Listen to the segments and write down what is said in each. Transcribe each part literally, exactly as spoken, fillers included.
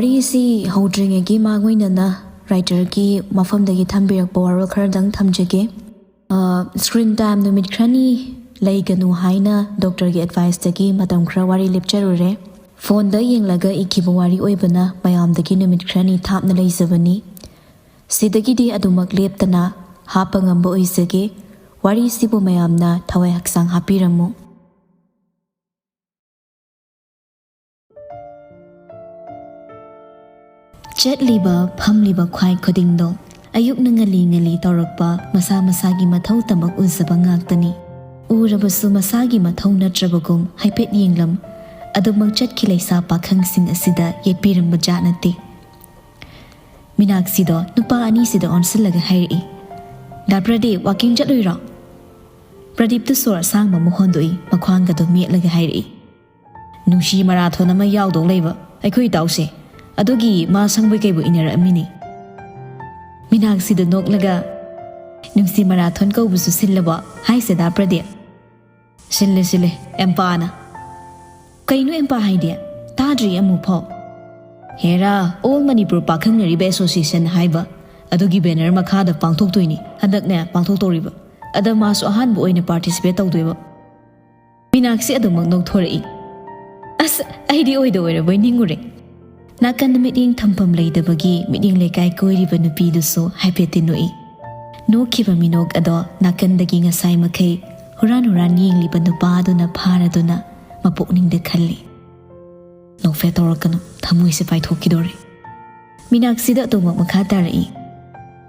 ꯋꯥꯔꯤꯁꯤ ꯍꯧꯗ꯭ꯔꯤꯉꯩꯒꯤ ꯃꯥꯡꯑꯣꯏꯅꯅ ꯔꯥꯏꯇꯔꯒꯤ ꯃꯐꯝꯗꯒꯤ ꯊꯝꯕꯤꯔꯛꯄ ꯋꯥꯔꯣꯜ ꯈꯔꯗꯪ ꯊꯝꯖꯒꯦ꯫ ꯁ꯭ꯀ꯭ꯔꯤꯟ ꯇꯥꯏꯝ ꯅꯨꯃꯤꯠ ꯈꯔꯅꯤ ꯂꯩꯒꯅꯨ ꯍꯥꯏꯅ ꯗꯣꯛꯇꯔꯒꯤ ꯑꯦꯗꯚꯥꯏꯁꯇꯒꯤ ꯃꯇꯝ ꯈꯔ ꯋꯥꯔꯤ ꯂꯦꯞꯆꯔꯨꯔꯦ꯫ ꯐꯣꯟꯗ ꯌꯦꯡꯂꯒ ꯏꯈꯤꯕ ꯋꯥꯔꯤ ꯑꯣꯏꯕꯅ ꯃꯌꯥꯝꯗꯒꯤ ꯅꯨꯃꯤꯠ ꯈꯔꯅꯤ ꯊꯥꯞꯅ ꯂꯩꯖꯕꯅꯤ꯫ ꯁꯤꯗꯒꯤꯗꯤ ꯑꯗꯨꯃꯛ ꯂꯦꯞꯇꯅ ꯍꯥꯞꯄ ꯉꯝꯕ ꯑꯣꯏꯖꯒꯦ꯫ ꯋꯥꯔꯤꯁꯤꯕꯨ ꯃꯌꯥꯝꯅ ꯊꯋꯥꯏ ꯍꯛꯆꯥꯡ ꯍꯥꯞꯄꯤꯔꯝꯃꯨ꯫ ꯆꯠꯂꯤꯕ ꯐꯝꯂꯤꯕ ꯈ꯭ꯋꯥꯏ ꯈꯨꯗꯤꯡꯗꯣ ꯑꯌꯨꯛꯅ ꯉꯜꯂꯤ ꯉꯜꯂꯤ ꯇꯧꯔꯛꯄ ꯃꯁꯥ ꯃꯁꯥꯒꯤ ꯃꯊꯧ ꯇꯃꯛ ꯎꯖꯕ ꯉꯥꯛꯇꯅꯤ꯫ ꯎꯔꯕꯁꯨ ꯃꯁꯥꯒꯤ ꯃꯊꯧ ꯅꯠꯇ꯭ꯔꯕꯒꯨꯝ ꯍꯥꯏꯐꯦꯠ ꯌꯦꯡꯂꯝ ꯑꯗꯨꯃꯛ ꯆꯠꯈꯤ ꯂꯩꯁꯥ ꯄꯥꯈꯪꯁꯤꯡ ꯑꯁꯤꯗ ꯌꯦꯠꯄꯤꯔꯝꯕ ꯖꯥꯠ ꯅꯠꯇꯦ꯫ ꯃꯤꯅꯥꯛꯁꯤꯗꯣ ꯅꯨꯄꯥ ꯑꯅꯤꯁꯤꯗ ꯑꯣꯟꯁꯤꯜꯂꯒ ꯍꯥꯏꯔꯛꯏ, "ꯗꯥ ꯄ꯭ꯔꯗꯤꯞ, ꯋꯥꯀꯤꯡ ꯆꯠꯂꯨꯏꯔꯣ?" ꯄ꯭ꯔꯗꯤꯞꯇꯨ ꯁꯣꯔ ꯑꯁꯥꯡꯕ ꯑꯃ ꯍꯣꯟꯗꯣꯛꯏ, ꯃꯈ꯭ꯋꯥꯡꯒꯗꯣ ꯃꯦꯠꯂꯒ ꯍꯥꯏꯔꯛꯏ, "ꯅꯨꯡꯁꯤ ꯃꯔꯥꯊꯣꯟ ꯑꯃ ꯌꯥꯎꯗꯧ ꯂꯩꯕ ꯑꯩꯈꯣꯏ ꯏꯇꯥꯎꯁꯦ, ꯑꯗꯨꯒꯤ ꯃꯥ ꯁꯪꯕꯩ ꯀꯩꯕꯨ ꯏꯟꯅꯔꯛꯑꯝꯃꯤꯅꯤ꯫" ꯃꯤꯅꯥꯛꯁꯤꯗ ꯅꯣꯛꯂꯒ, "ꯅꯨꯡꯁꯤ ꯃꯔꯥꯊꯣꯟ ꯀꯧꯕꯁꯨ ꯁꯤꯜꯂꯕꯣ ꯍꯥꯏꯁꯦ ꯗꯥ ꯄ꯭ꯔꯗꯤꯞ?" "ꯁꯤꯜꯂꯦ, ꯁꯤꯜꯂꯦ, ꯑꯦꯝꯄꯥꯅ꯫" "ꯀꯩꯅꯣ ꯑꯦꯝꯄꯥ ꯍꯥꯏꯗꯤ? ꯇꯥꯗ꯭ꯔꯤ ꯑꯃꯨꯛꯐꯥꯎ꯫" "ꯍꯦꯔꯥ, ꯑꯣꯜ ꯃꯅꯤꯄꯨꯔ ꯄꯥꯈꯪ ꯂꯩꯔꯤꯕ ꯑꯦꯁꯣꯁꯤꯌꯦꯁꯟ ꯍꯥꯏꯕ, ꯑꯗꯨꯒꯤ ꯕꯦꯅꯔ ꯃꯈꯥꯗ ꯄꯥꯡꯊꯣꯛꯇꯣꯏꯅꯤ, ꯍꯟꯗꯛꯅꯦ ꯄꯥꯡꯊꯣꯛꯇꯧꯔꯤꯕ꯫ ꯑꯗ ꯃꯥꯁꯨ ꯑꯍꯥꯟꯕ ꯑꯣꯏꯅ ꯄꯥꯔꯇꯤꯁꯤꯄꯦꯠ ꯇꯧꯗꯣꯏꯕ꯫" ꯃꯤꯅꯥꯛꯁꯤ ꯑꯗꯨꯃꯛ ꯅꯣꯛꯊꯣꯔꯛꯏ꯫ "ꯑꯁ, ꯑꯩꯗꯤ ꯑꯣꯏꯗ ꯑꯣꯏꯔꯕꯣꯏ ꯅꯤꯡꯉꯨꯔꯦ꯫" ꯅꯥꯀꯟꯗ ꯃꯤꯠꯌꯦꯡ ꯊꯝꯐꯝ ꯂꯩꯇꯕꯒꯤ ꯃꯤꯠꯌꯦꯡ ꯂꯩꯀꯥꯏ ꯀꯣꯏꯔꯤꯕ ꯅꯨꯄꯤꯗꯨꯁꯨ ꯍꯥꯏꯐꯦꯠꯇꯤ ꯅꯣꯛꯏ꯫ ꯅꯣꯛꯈꯤꯕ ꯃꯤꯅꯣꯛ ꯑꯗꯣ ꯅꯥꯀꯟꯗꯒꯤ ꯉꯁꯥꯏ ꯃꯈꯩ ꯍꯨꯔꯥꯟ ꯍꯨꯔꯥꯟ ꯌꯦꯡꯂꯤꯕ ꯅꯨꯄꯥ ꯑꯗꯨꯅ ꯐꯥꯔꯗꯨꯅ ꯃꯄꯨꯛꯅꯤꯡꯗ ꯈꯜꯂꯤ, "ꯅꯣꯛꯐꯦꯠ ꯇꯧꯔꯛꯀꯅꯨ, ꯊꯃꯣꯏꯁꯦ ꯄꯥꯏꯊꯣꯛꯈꯤꯗꯣꯔꯦ꯫" ꯃꯤꯅꯥꯛꯁꯤꯗ ꯑꯇꯣꯝꯕ ꯃꯈꯥ ꯇꯥꯔꯛꯏ,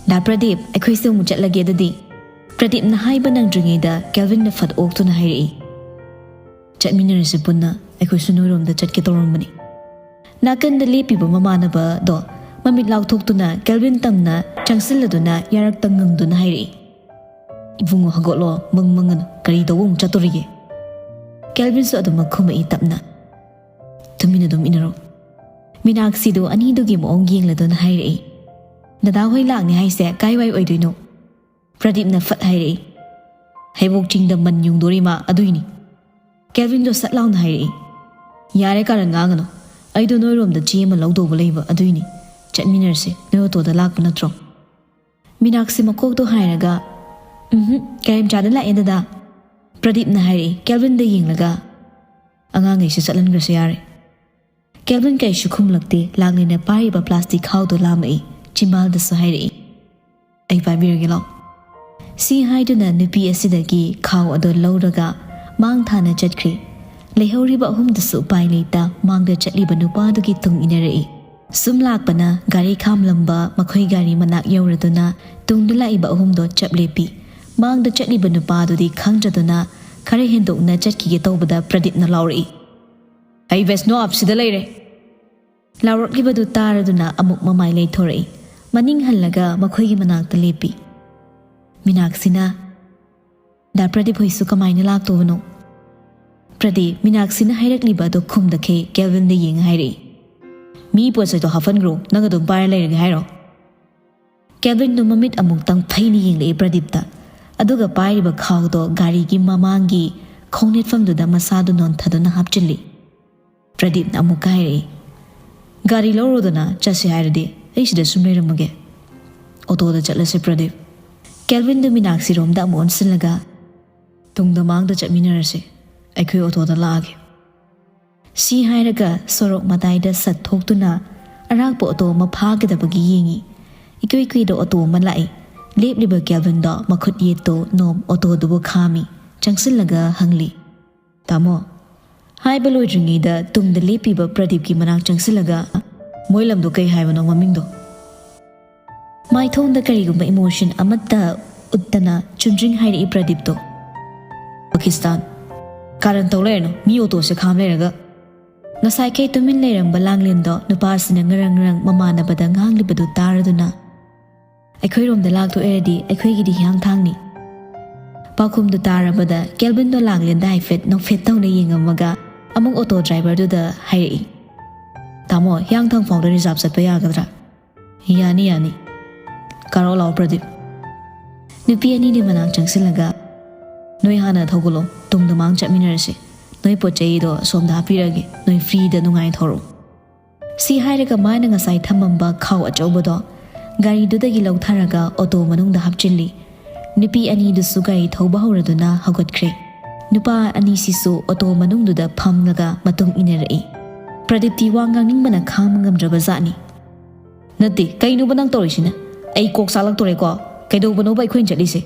"ꯗꯥ ꯄ꯭ꯔꯗꯤꯞ, ꯑꯩꯈꯣꯏꯁꯨ ꯑꯃꯨꯛ ꯆꯠꯂꯒꯦ ꯑꯗꯨꯗꯤ꯫" ꯄ꯭ꯔꯗꯤꯞꯅ ꯍꯥꯏꯕ ꯅꯪꯗ꯭ꯔꯤꯉꯩꯗ ꯀꯦꯜꯚꯤꯟꯅ ꯐꯠ ꯑꯣꯛꯇꯨꯅ ꯍꯥꯏꯔꯛꯏ, "ꯆꯠꯃꯤꯟꯅꯔꯁꯤ ꯄꯨꯟꯅ, ꯑꯩꯈꯣꯏꯁꯨ ꯅꯣꯏꯔꯣꯝꯗ ꯆꯠꯀꯦ ꯇꯧꯔꯝꯕꯅꯤ꯫" ꯅꯥꯀꯟꯗ ꯂꯦꯞꯄꯤꯕ ꯃꯃꯥꯟꯅꯕꯗꯣ ꯃꯃꯤꯠ ꯂꯥꯎꯊꯣꯛꯇꯨꯅ ꯀꯦꯜꯚꯤꯟ ꯇꯝꯅ ꯆꯪꯁꯤꯜꯂꯗꯨꯅ ꯌꯥꯔꯛꯇ ꯉꯪꯗꯨꯅ ꯍꯥꯏꯔꯛꯏ, "ꯏꯕꯨꯡꯉꯣ, ꯍꯧꯒꯠꯂꯣ, ꯃꯪ ꯃꯪꯒꯅꯨ, ꯀꯔꯤ ꯇꯧꯕ ꯑꯃꯨꯛ ꯆꯠꯇꯣꯔꯤꯒꯦ?" ꯀꯦꯜꯚꯤꯟꯁꯨ ꯑꯗꯨꯃꯛ ꯈꯨꯝꯃꯛꯏ ꯇꯞꯅ, "ꯇꯨꯃꯤꯟ ꯑꯗꯨꯝ ꯏꯟꯅꯔꯣ꯫" ꯃꯤꯅꯥꯛꯁꯤꯗꯨ ꯑꯅꯤꯗꯨꯒꯤ ꯃꯑꯣꯡ ꯌꯦꯡꯂꯗꯨꯅ ꯍꯥꯏꯔꯛꯏ, "ꯗꯗꯥ ꯍꯣꯏ ꯂꯥꯛꯅꯤ ꯍꯥꯏꯁꯦ ꯀꯥꯏꯋꯥꯏ ꯑꯣꯏꯗꯣꯏꯅꯣ?" ꯄ꯭ꯔꯗꯤꯞꯅ ꯐꯠ ꯍꯥꯏꯔꯛꯏ, "ꯍꯩꯕꯣꯛ ꯆꯤꯡꯗ ꯃꯟ ꯌꯨꯡꯗꯣꯔꯤ ꯃꯥ, ꯑꯗꯨꯏꯅꯤ꯫" ꯀꯦꯜꯚꯤꯟꯗꯣ ꯁꯠ ꯂꯥꯎꯅ ꯍꯥꯏꯔꯛꯏ, "ꯌꯥꯔꯦ, ꯀꯥꯔꯟ ꯉꯥꯡꯒꯅꯨ, "ꯑꯩꯗꯣ ꯅꯣꯏꯔꯣꯝꯗ ꯆꯦ ꯑꯃ ꯂꯧꯗꯧꯕ ꯂꯩꯕ, ꯑꯗꯨꯏꯅꯤ꯫ ꯆꯠꯃꯤꯟꯅꯔꯁꯦ, ꯅꯣꯏ ꯑꯣꯇꯣꯗ ꯂꯥꯛꯄ ꯅꯠꯇ꯭ꯔꯣ?" ꯃꯤꯅꯥꯛꯁꯤ ꯃꯀꯣꯛꯇꯣ ꯍꯥꯏꯔꯒ, "ꯎꯝꯍꯨꯝ, ꯀꯔꯤꯝꯆꯥꯗ ꯂꯥꯛꯑꯦ ꯗꯗꯥ꯫ ꯄ꯭ꯔꯗꯤꯞꯅ ꯍꯥꯏꯔꯛꯏ", ꯀꯦꯜꯚꯤꯟꯗ ꯌꯦꯡꯂꯒ꯫ "ꯑꯉꯥꯡꯈꯩꯁꯨ ꯆꯠꯍꯟꯈ꯭ꯔꯁꯨ ꯌꯥꯔꯦ"꯫ ꯀꯦꯜꯚꯤꯟ ꯀꯩꯁꯨ ꯈꯨꯝꯂꯛꯇꯦ꯫ ꯂꯥꯡꯂꯦꯟꯅ ꯄꯥꯏꯔꯤꯕ ꯄ꯭ꯂꯥꯁꯇꯤꯛ ꯈꯥꯎꯗꯣ ꯂꯥꯝꯃꯛꯏ꯫ ꯆꯤꯝꯕꯥꯜꯗꯁꯨ ꯍꯥꯏꯔꯛꯏ, "ꯑꯩ ꯄꯥꯏꯕꯤꯔꯒꯦ, ꯂꯥꯛꯑꯣ"꯫ ꯁꯤ ꯍꯥꯏꯗꯨꯅ ꯅꯨꯄꯤ ꯑꯁꯤꯗꯒꯤ ꯈꯥꯎ ꯑꯗꯨ ꯂꯧꯔꯒ ꯃꯥꯡ ꯊꯥꯅ ꯆꯠꯈ꯭ꯔꯦ꯫ ꯂꯩꯍꯧꯔꯤꯕ ꯑꯍꯨꯝꯗꯨꯁꯨ ꯎꯄꯥꯏ ꯂꯩꯇ ꯃꯥꯡꯗ ꯆꯠꯂꯤꯕ ꯅꯨꯄꯥꯗꯨꯒꯤ ꯇꯨꯡ ꯏꯟꯅꯔꯛꯏ꯫ ꯁꯨꯝ ꯂꯥꯛꯄꯅ ꯒꯥꯔꯤ ꯈꯥꯝꯂꯝꯕ ꯃꯈꯣꯏ ꯒꯥꯔꯤ ꯃꯅꯥꯛ ꯌꯧꯔꯗꯨꯅ ꯇꯨꯡꯗ ꯂꯥꯛꯏꯕ ꯑꯍꯨꯝꯗꯣ ꯆꯞ ꯂꯦꯞꯄꯤ꯫ ꯃꯥꯡꯗ ꯆꯠꯂꯤꯕ ꯅꯨꯄꯥꯗꯨꯗꯤ ꯈꯪꯗ꯭ꯔꯗꯨꯅ ꯈꯔ ꯍꯦꯟꯗꯣꯛꯅ ꯆꯠꯈꯤꯒꯦ ꯇꯧꯕꯗ ꯄ꯭ꯔꯗꯤꯞꯅ ꯂꯥꯎꯔꯛꯏ, "ꯑꯩ ꯕꯦꯁꯅꯣꯞꯁꯤꯗ ꯂꯩꯔꯦ"꯫ ꯂꯥꯎꯔꯛꯂꯤꯕꯗꯨ ꯇꯥꯔꯗꯨꯅ ꯑꯃꯨꯛ ꯃꯃꯥꯏ ꯂꯩꯊꯣꯔꯛꯏ꯫ ꯃꯅꯤꯡ ꯍꯜꯂꯒ ꯃꯈꯣꯏꯒꯤ ꯃꯅꯥꯛꯇ ꯂꯦꯞꯄꯤ꯫ ꯃꯤꯅꯥꯛꯁꯤꯅ, "ꯗꯥ ꯄ꯭ꯔꯗꯤꯞ ꯍꯣꯏꯁꯨ ꯀꯃꯥꯏꯅ ꯂꯥꯛꯇꯧꯕꯅꯣ?" ꯄ꯭ꯔꯗꯤꯞ ꯃꯤꯅꯥꯛꯁꯤꯅ ꯍꯥꯏꯔꯛꯂꯤꯕ ꯑꯗꯨ ꯈꯨꯝꯗꯈꯩ ꯀꯦꯜꯚꯤꯟꯗ ꯌꯦꯡꯉ ꯍꯥꯏꯔꯛꯏ, "ꯃꯤ ꯄꯣꯠ ꯆꯩꯗꯣ ꯍꯥꯞꯍꯟꯈ꯭ꯔꯣ, ꯅꯪ ꯑꯗꯨꯝ ꯄꯥꯏꯔ ꯂꯩꯔꯒꯦ ꯍꯥꯏꯔꯣ?" ꯀꯦꯜꯚꯤꯟꯗꯣ ꯃꯃꯤꯠ ꯑꯃꯨꯛꯇꯪ ꯐꯩꯅ ꯌꯦꯡꯂꯛꯏ ꯄ꯭ꯔꯗꯤꯞꯇ꯫ ꯑꯗꯨꯒ ꯄꯥꯏꯔꯤꯕ ꯈꯥꯎꯗꯣ ꯒꯥꯔꯤꯒꯤ ꯃꯃꯥꯡꯒꯤ ꯈꯣꯡꯅꯦꯠꯐꯝꯗꯨꯗ ꯃꯁꯥꯗꯨ ꯅꯣꯟꯊꯗꯨꯅ ꯍꯥꯞꯆꯤꯜꯂꯤ꯫ ꯄ꯭ꯔꯗꯤꯞꯅ ꯑꯃꯨꯛꯀ ꯍꯥꯏꯔꯛꯏ, "ꯒꯥꯔꯤ ꯂꯧꯔꯣꯗꯅ, ꯆꯠꯁꯦ ꯍꯥꯏꯔꯗꯤ꯫ ꯑꯩ ꯁꯤꯗ ꯁꯨꯝ ꯂꯩꯔꯝꯃꯒꯦ"꯫ "ꯑꯣꯇꯣꯗ ꯆꯠꯂꯁꯦ ꯄ꯭ꯔꯗꯤꯞ"꯫ ꯀꯦꯜꯚꯤꯟꯗꯨ ꯃꯤꯅꯥꯛꯁꯤꯔꯣꯝꯗ ꯑꯃꯨꯛ ꯑꯣꯟꯁꯤꯜꯂꯒ, "ꯇꯨꯡꯗ ꯃꯥꯡꯗ ꯆꯠꯃꯤꯟꯅꯔꯁꯦ꯫ ꯑꯩꯈꯣꯏ ꯑꯣꯇꯣꯗ ꯂꯥꯛꯑꯒꯦ"꯫ ꯁꯤ ꯍꯥꯏꯔꯒ ꯁꯣꯔꯣꯛ ꯃꯇꯥꯏꯗ ꯁꯠ ꯊꯣꯛꯇꯨꯅ ꯑꯔꯥꯛꯄ ꯑꯣꯇꯣ ꯑꯃ ꯐꯥꯒꯗꯕꯒꯤ ꯌꯦꯡꯉꯤ꯫ ꯏꯀꯨꯏ ꯀꯨꯏꯗ ꯑꯣꯇꯣ ꯑꯃ ꯂꯥꯛꯏ꯫ ꯂꯦꯞꯂꯤꯕ ꯀꯦꯜꯚꯤꯟꯗꯣ ꯃꯈꯨꯠ ꯌꯦꯠꯇꯣ ꯅꯣꯝ ꯑꯣꯇꯣꯗꯨꯕꯨ ꯈꯥꯝꯃꯤ꯫ ꯆꯪꯁꯤꯜꯂꯒ ꯍꯪꯂꯤ, "ꯇꯥꯃꯣ"꯫ ꯍꯥꯏꯕ ꯂꯣꯏꯗ꯭ꯔꯤꯉꯩꯗ ꯇꯨꯡꯗ ꯂꯦꯞꯄꯤꯕ ꯄ꯭ꯔꯗꯤꯞꯀꯤ ꯃꯅꯥꯛ ꯆꯪꯁꯤꯜꯂꯒ, "ꯃꯣꯏ ꯂꯝꯗꯣ ꯀꯩ ꯍꯥꯏꯕꯅꯣ ꯃꯃꯤꯡꯗꯣ?" ꯃꯥꯏꯊꯣꯡꯗ ꯀꯔꯤꯒꯨꯝꯕ ꯏꯃꯣꯁꯟ ꯑꯃꯠꯇ ꯎꯠꯇꯅ ꯆꯨꯝꯗ꯭ꯔꯤꯡ ꯍꯥꯏꯔꯛꯏ ꯄ꯭ꯔꯗꯤꯞꯇꯣ꯫ "ꯄꯥꯀꯤꯁꯇꯥꯟ꯫ ꯀꯥꯔꯟ ꯇꯧ ꯂꯩꯔꯅꯨ, ꯃꯤ ꯑꯣꯇꯣꯁꯦ ꯈꯥꯝ ꯂꯩꯔꯒ"꯫ ꯉꯁꯥꯏꯈꯩ ꯇꯨꯃꯤꯟ ꯂꯩꯔꯝꯕ ꯂꯥꯡꯂꯦꯟꯗꯣ ꯅꯨꯄꯥꯁꯤꯅ ꯉꯔꯪ ꯉꯔꯪ ꯃꯃꯥꯟꯅꯕꯗ ꯉꯥꯡꯂꯤꯕꯗꯨ ꯇꯥꯔꯗꯨꯅ, "ꯑꯩꯈꯣꯏꯔꯣꯝꯗ ꯂꯥꯛꯇꯣꯛꯑꯦꯔꯗꯤ ꯑꯩꯈꯣꯏꯒꯤꯗꯤ ꯍꯤꯌꯥꯡꯊꯥꯡꯅꯤ"꯫ ꯄꯥꯎꯈꯨꯝꯗꯨ ꯇꯥꯔꯕꯗ ꯀꯦꯜꯚꯤꯟꯗꯣ ꯂꯥꯡꯂꯦꯟꯗ ꯍꯥꯏꯐꯦꯠ ꯅꯣꯛꯐꯦꯠ ꯇꯧꯅ ꯌꯦꯡꯉꯝꯃꯒ ꯑꯃꯨꯛ ꯑꯣꯇꯣ ꯗ꯭ꯔꯥꯏꯚꯔꯗꯨꯗ ꯍꯥꯏꯔꯛꯏ, "ꯇꯥꯃꯣ, ꯍꯤꯌꯥꯡꯊꯥꯡ ꯐꯥꯎꯗ ꯔꯤꯖꯥꯕ ꯆꯠꯄ ꯌꯥꯒꯗ꯭ꯔꯥ?" "ꯌꯥꯅꯤ, ꯌꯥꯅꯤ꯫ ꯀꯥꯔꯛꯑꯣ ꯂꯥꯛꯑꯣ ꯄ꯭ꯔꯗꯤꯞ"꯫ ꯅꯨꯄꯤ ꯑꯅꯤꯗꯨ ꯃꯅꯥꯛ ꯆꯪꯁꯤꯜꯂꯒ, "ꯅꯣꯏ ꯍꯥꯟꯅ ꯊꯧꯒꯠꯂꯣ, ꯇꯨꯡꯗ ꯃꯥꯡ ꯆꯠꯃꯤꯟꯅꯔꯁꯤ꯫ ꯅꯣꯏ ꯄꯣꯠ ꯆꯩꯗꯣ ꯑꯁꯣꯝꯗ ꯍꯥꯞꯄꯤꯔꯛꯑꯒꯦ, ꯅꯣꯏ ꯐ꯭ꯔꯤꯗ ꯅꯨꯡꯉꯥꯏ ꯊꯧꯔꯛꯑꯣ"꯫ ꯁꯤ ꯍꯥꯏꯔꯒ ꯃꯥꯅ ꯉꯁꯥꯏ ꯊꯝꯃꯝꯕ ꯈꯥꯎ ꯑꯆꯧꯕꯗꯣ ꯒꯥꯔꯤꯗꯨꯗꯒꯤ ꯂꯧꯊꯔꯒ ꯑꯣꯇꯣ ꯃꯅꯨꯡꯗ ꯍꯥꯞꯆꯤꯜꯂꯤ꯫ ꯅꯨꯄꯤ ꯑꯅꯤꯗꯨꯁꯨ ꯒꯥꯔꯤ ꯊꯧꯕ ꯍꯧꯔꯗꯨꯅ ꯍꯧꯒꯠꯈ꯭ꯔꯦ꯫ ꯅꯨꯄꯥ ꯑꯅꯤꯁꯤꯁꯨ ꯑꯣꯇꯣ ꯃꯅꯨꯡꯗꯨꯗ ꯐꯝꯂꯒ ꯃꯇꯨꯡ ꯏꯟꯅꯔꯛꯏ꯫ ꯄ꯭ꯔꯗꯤꯞꯇꯤ ꯋꯥ ꯉꯥꯡꯅꯤꯡꯕꯅ ꯈꯥꯡꯕ ꯉꯝꯗ꯭ꯔꯕ ꯖꯥꯠꯅꯤ꯫ "ꯅꯠꯇꯦ, ꯀꯩꯅꯣꯕ ꯅꯪ ꯇꯧꯔꯤꯁꯤꯅ? ꯑꯩ ꯀꯣꯛ ꯆꯥꯛꯂꯛꯇꯣꯔꯦꯀꯣ꯫ ꯀꯩꯗꯧꯕꯅꯣꯕ ꯑꯩꯈꯣꯏꯅ ꯆꯠꯂꯤꯁꯦ?"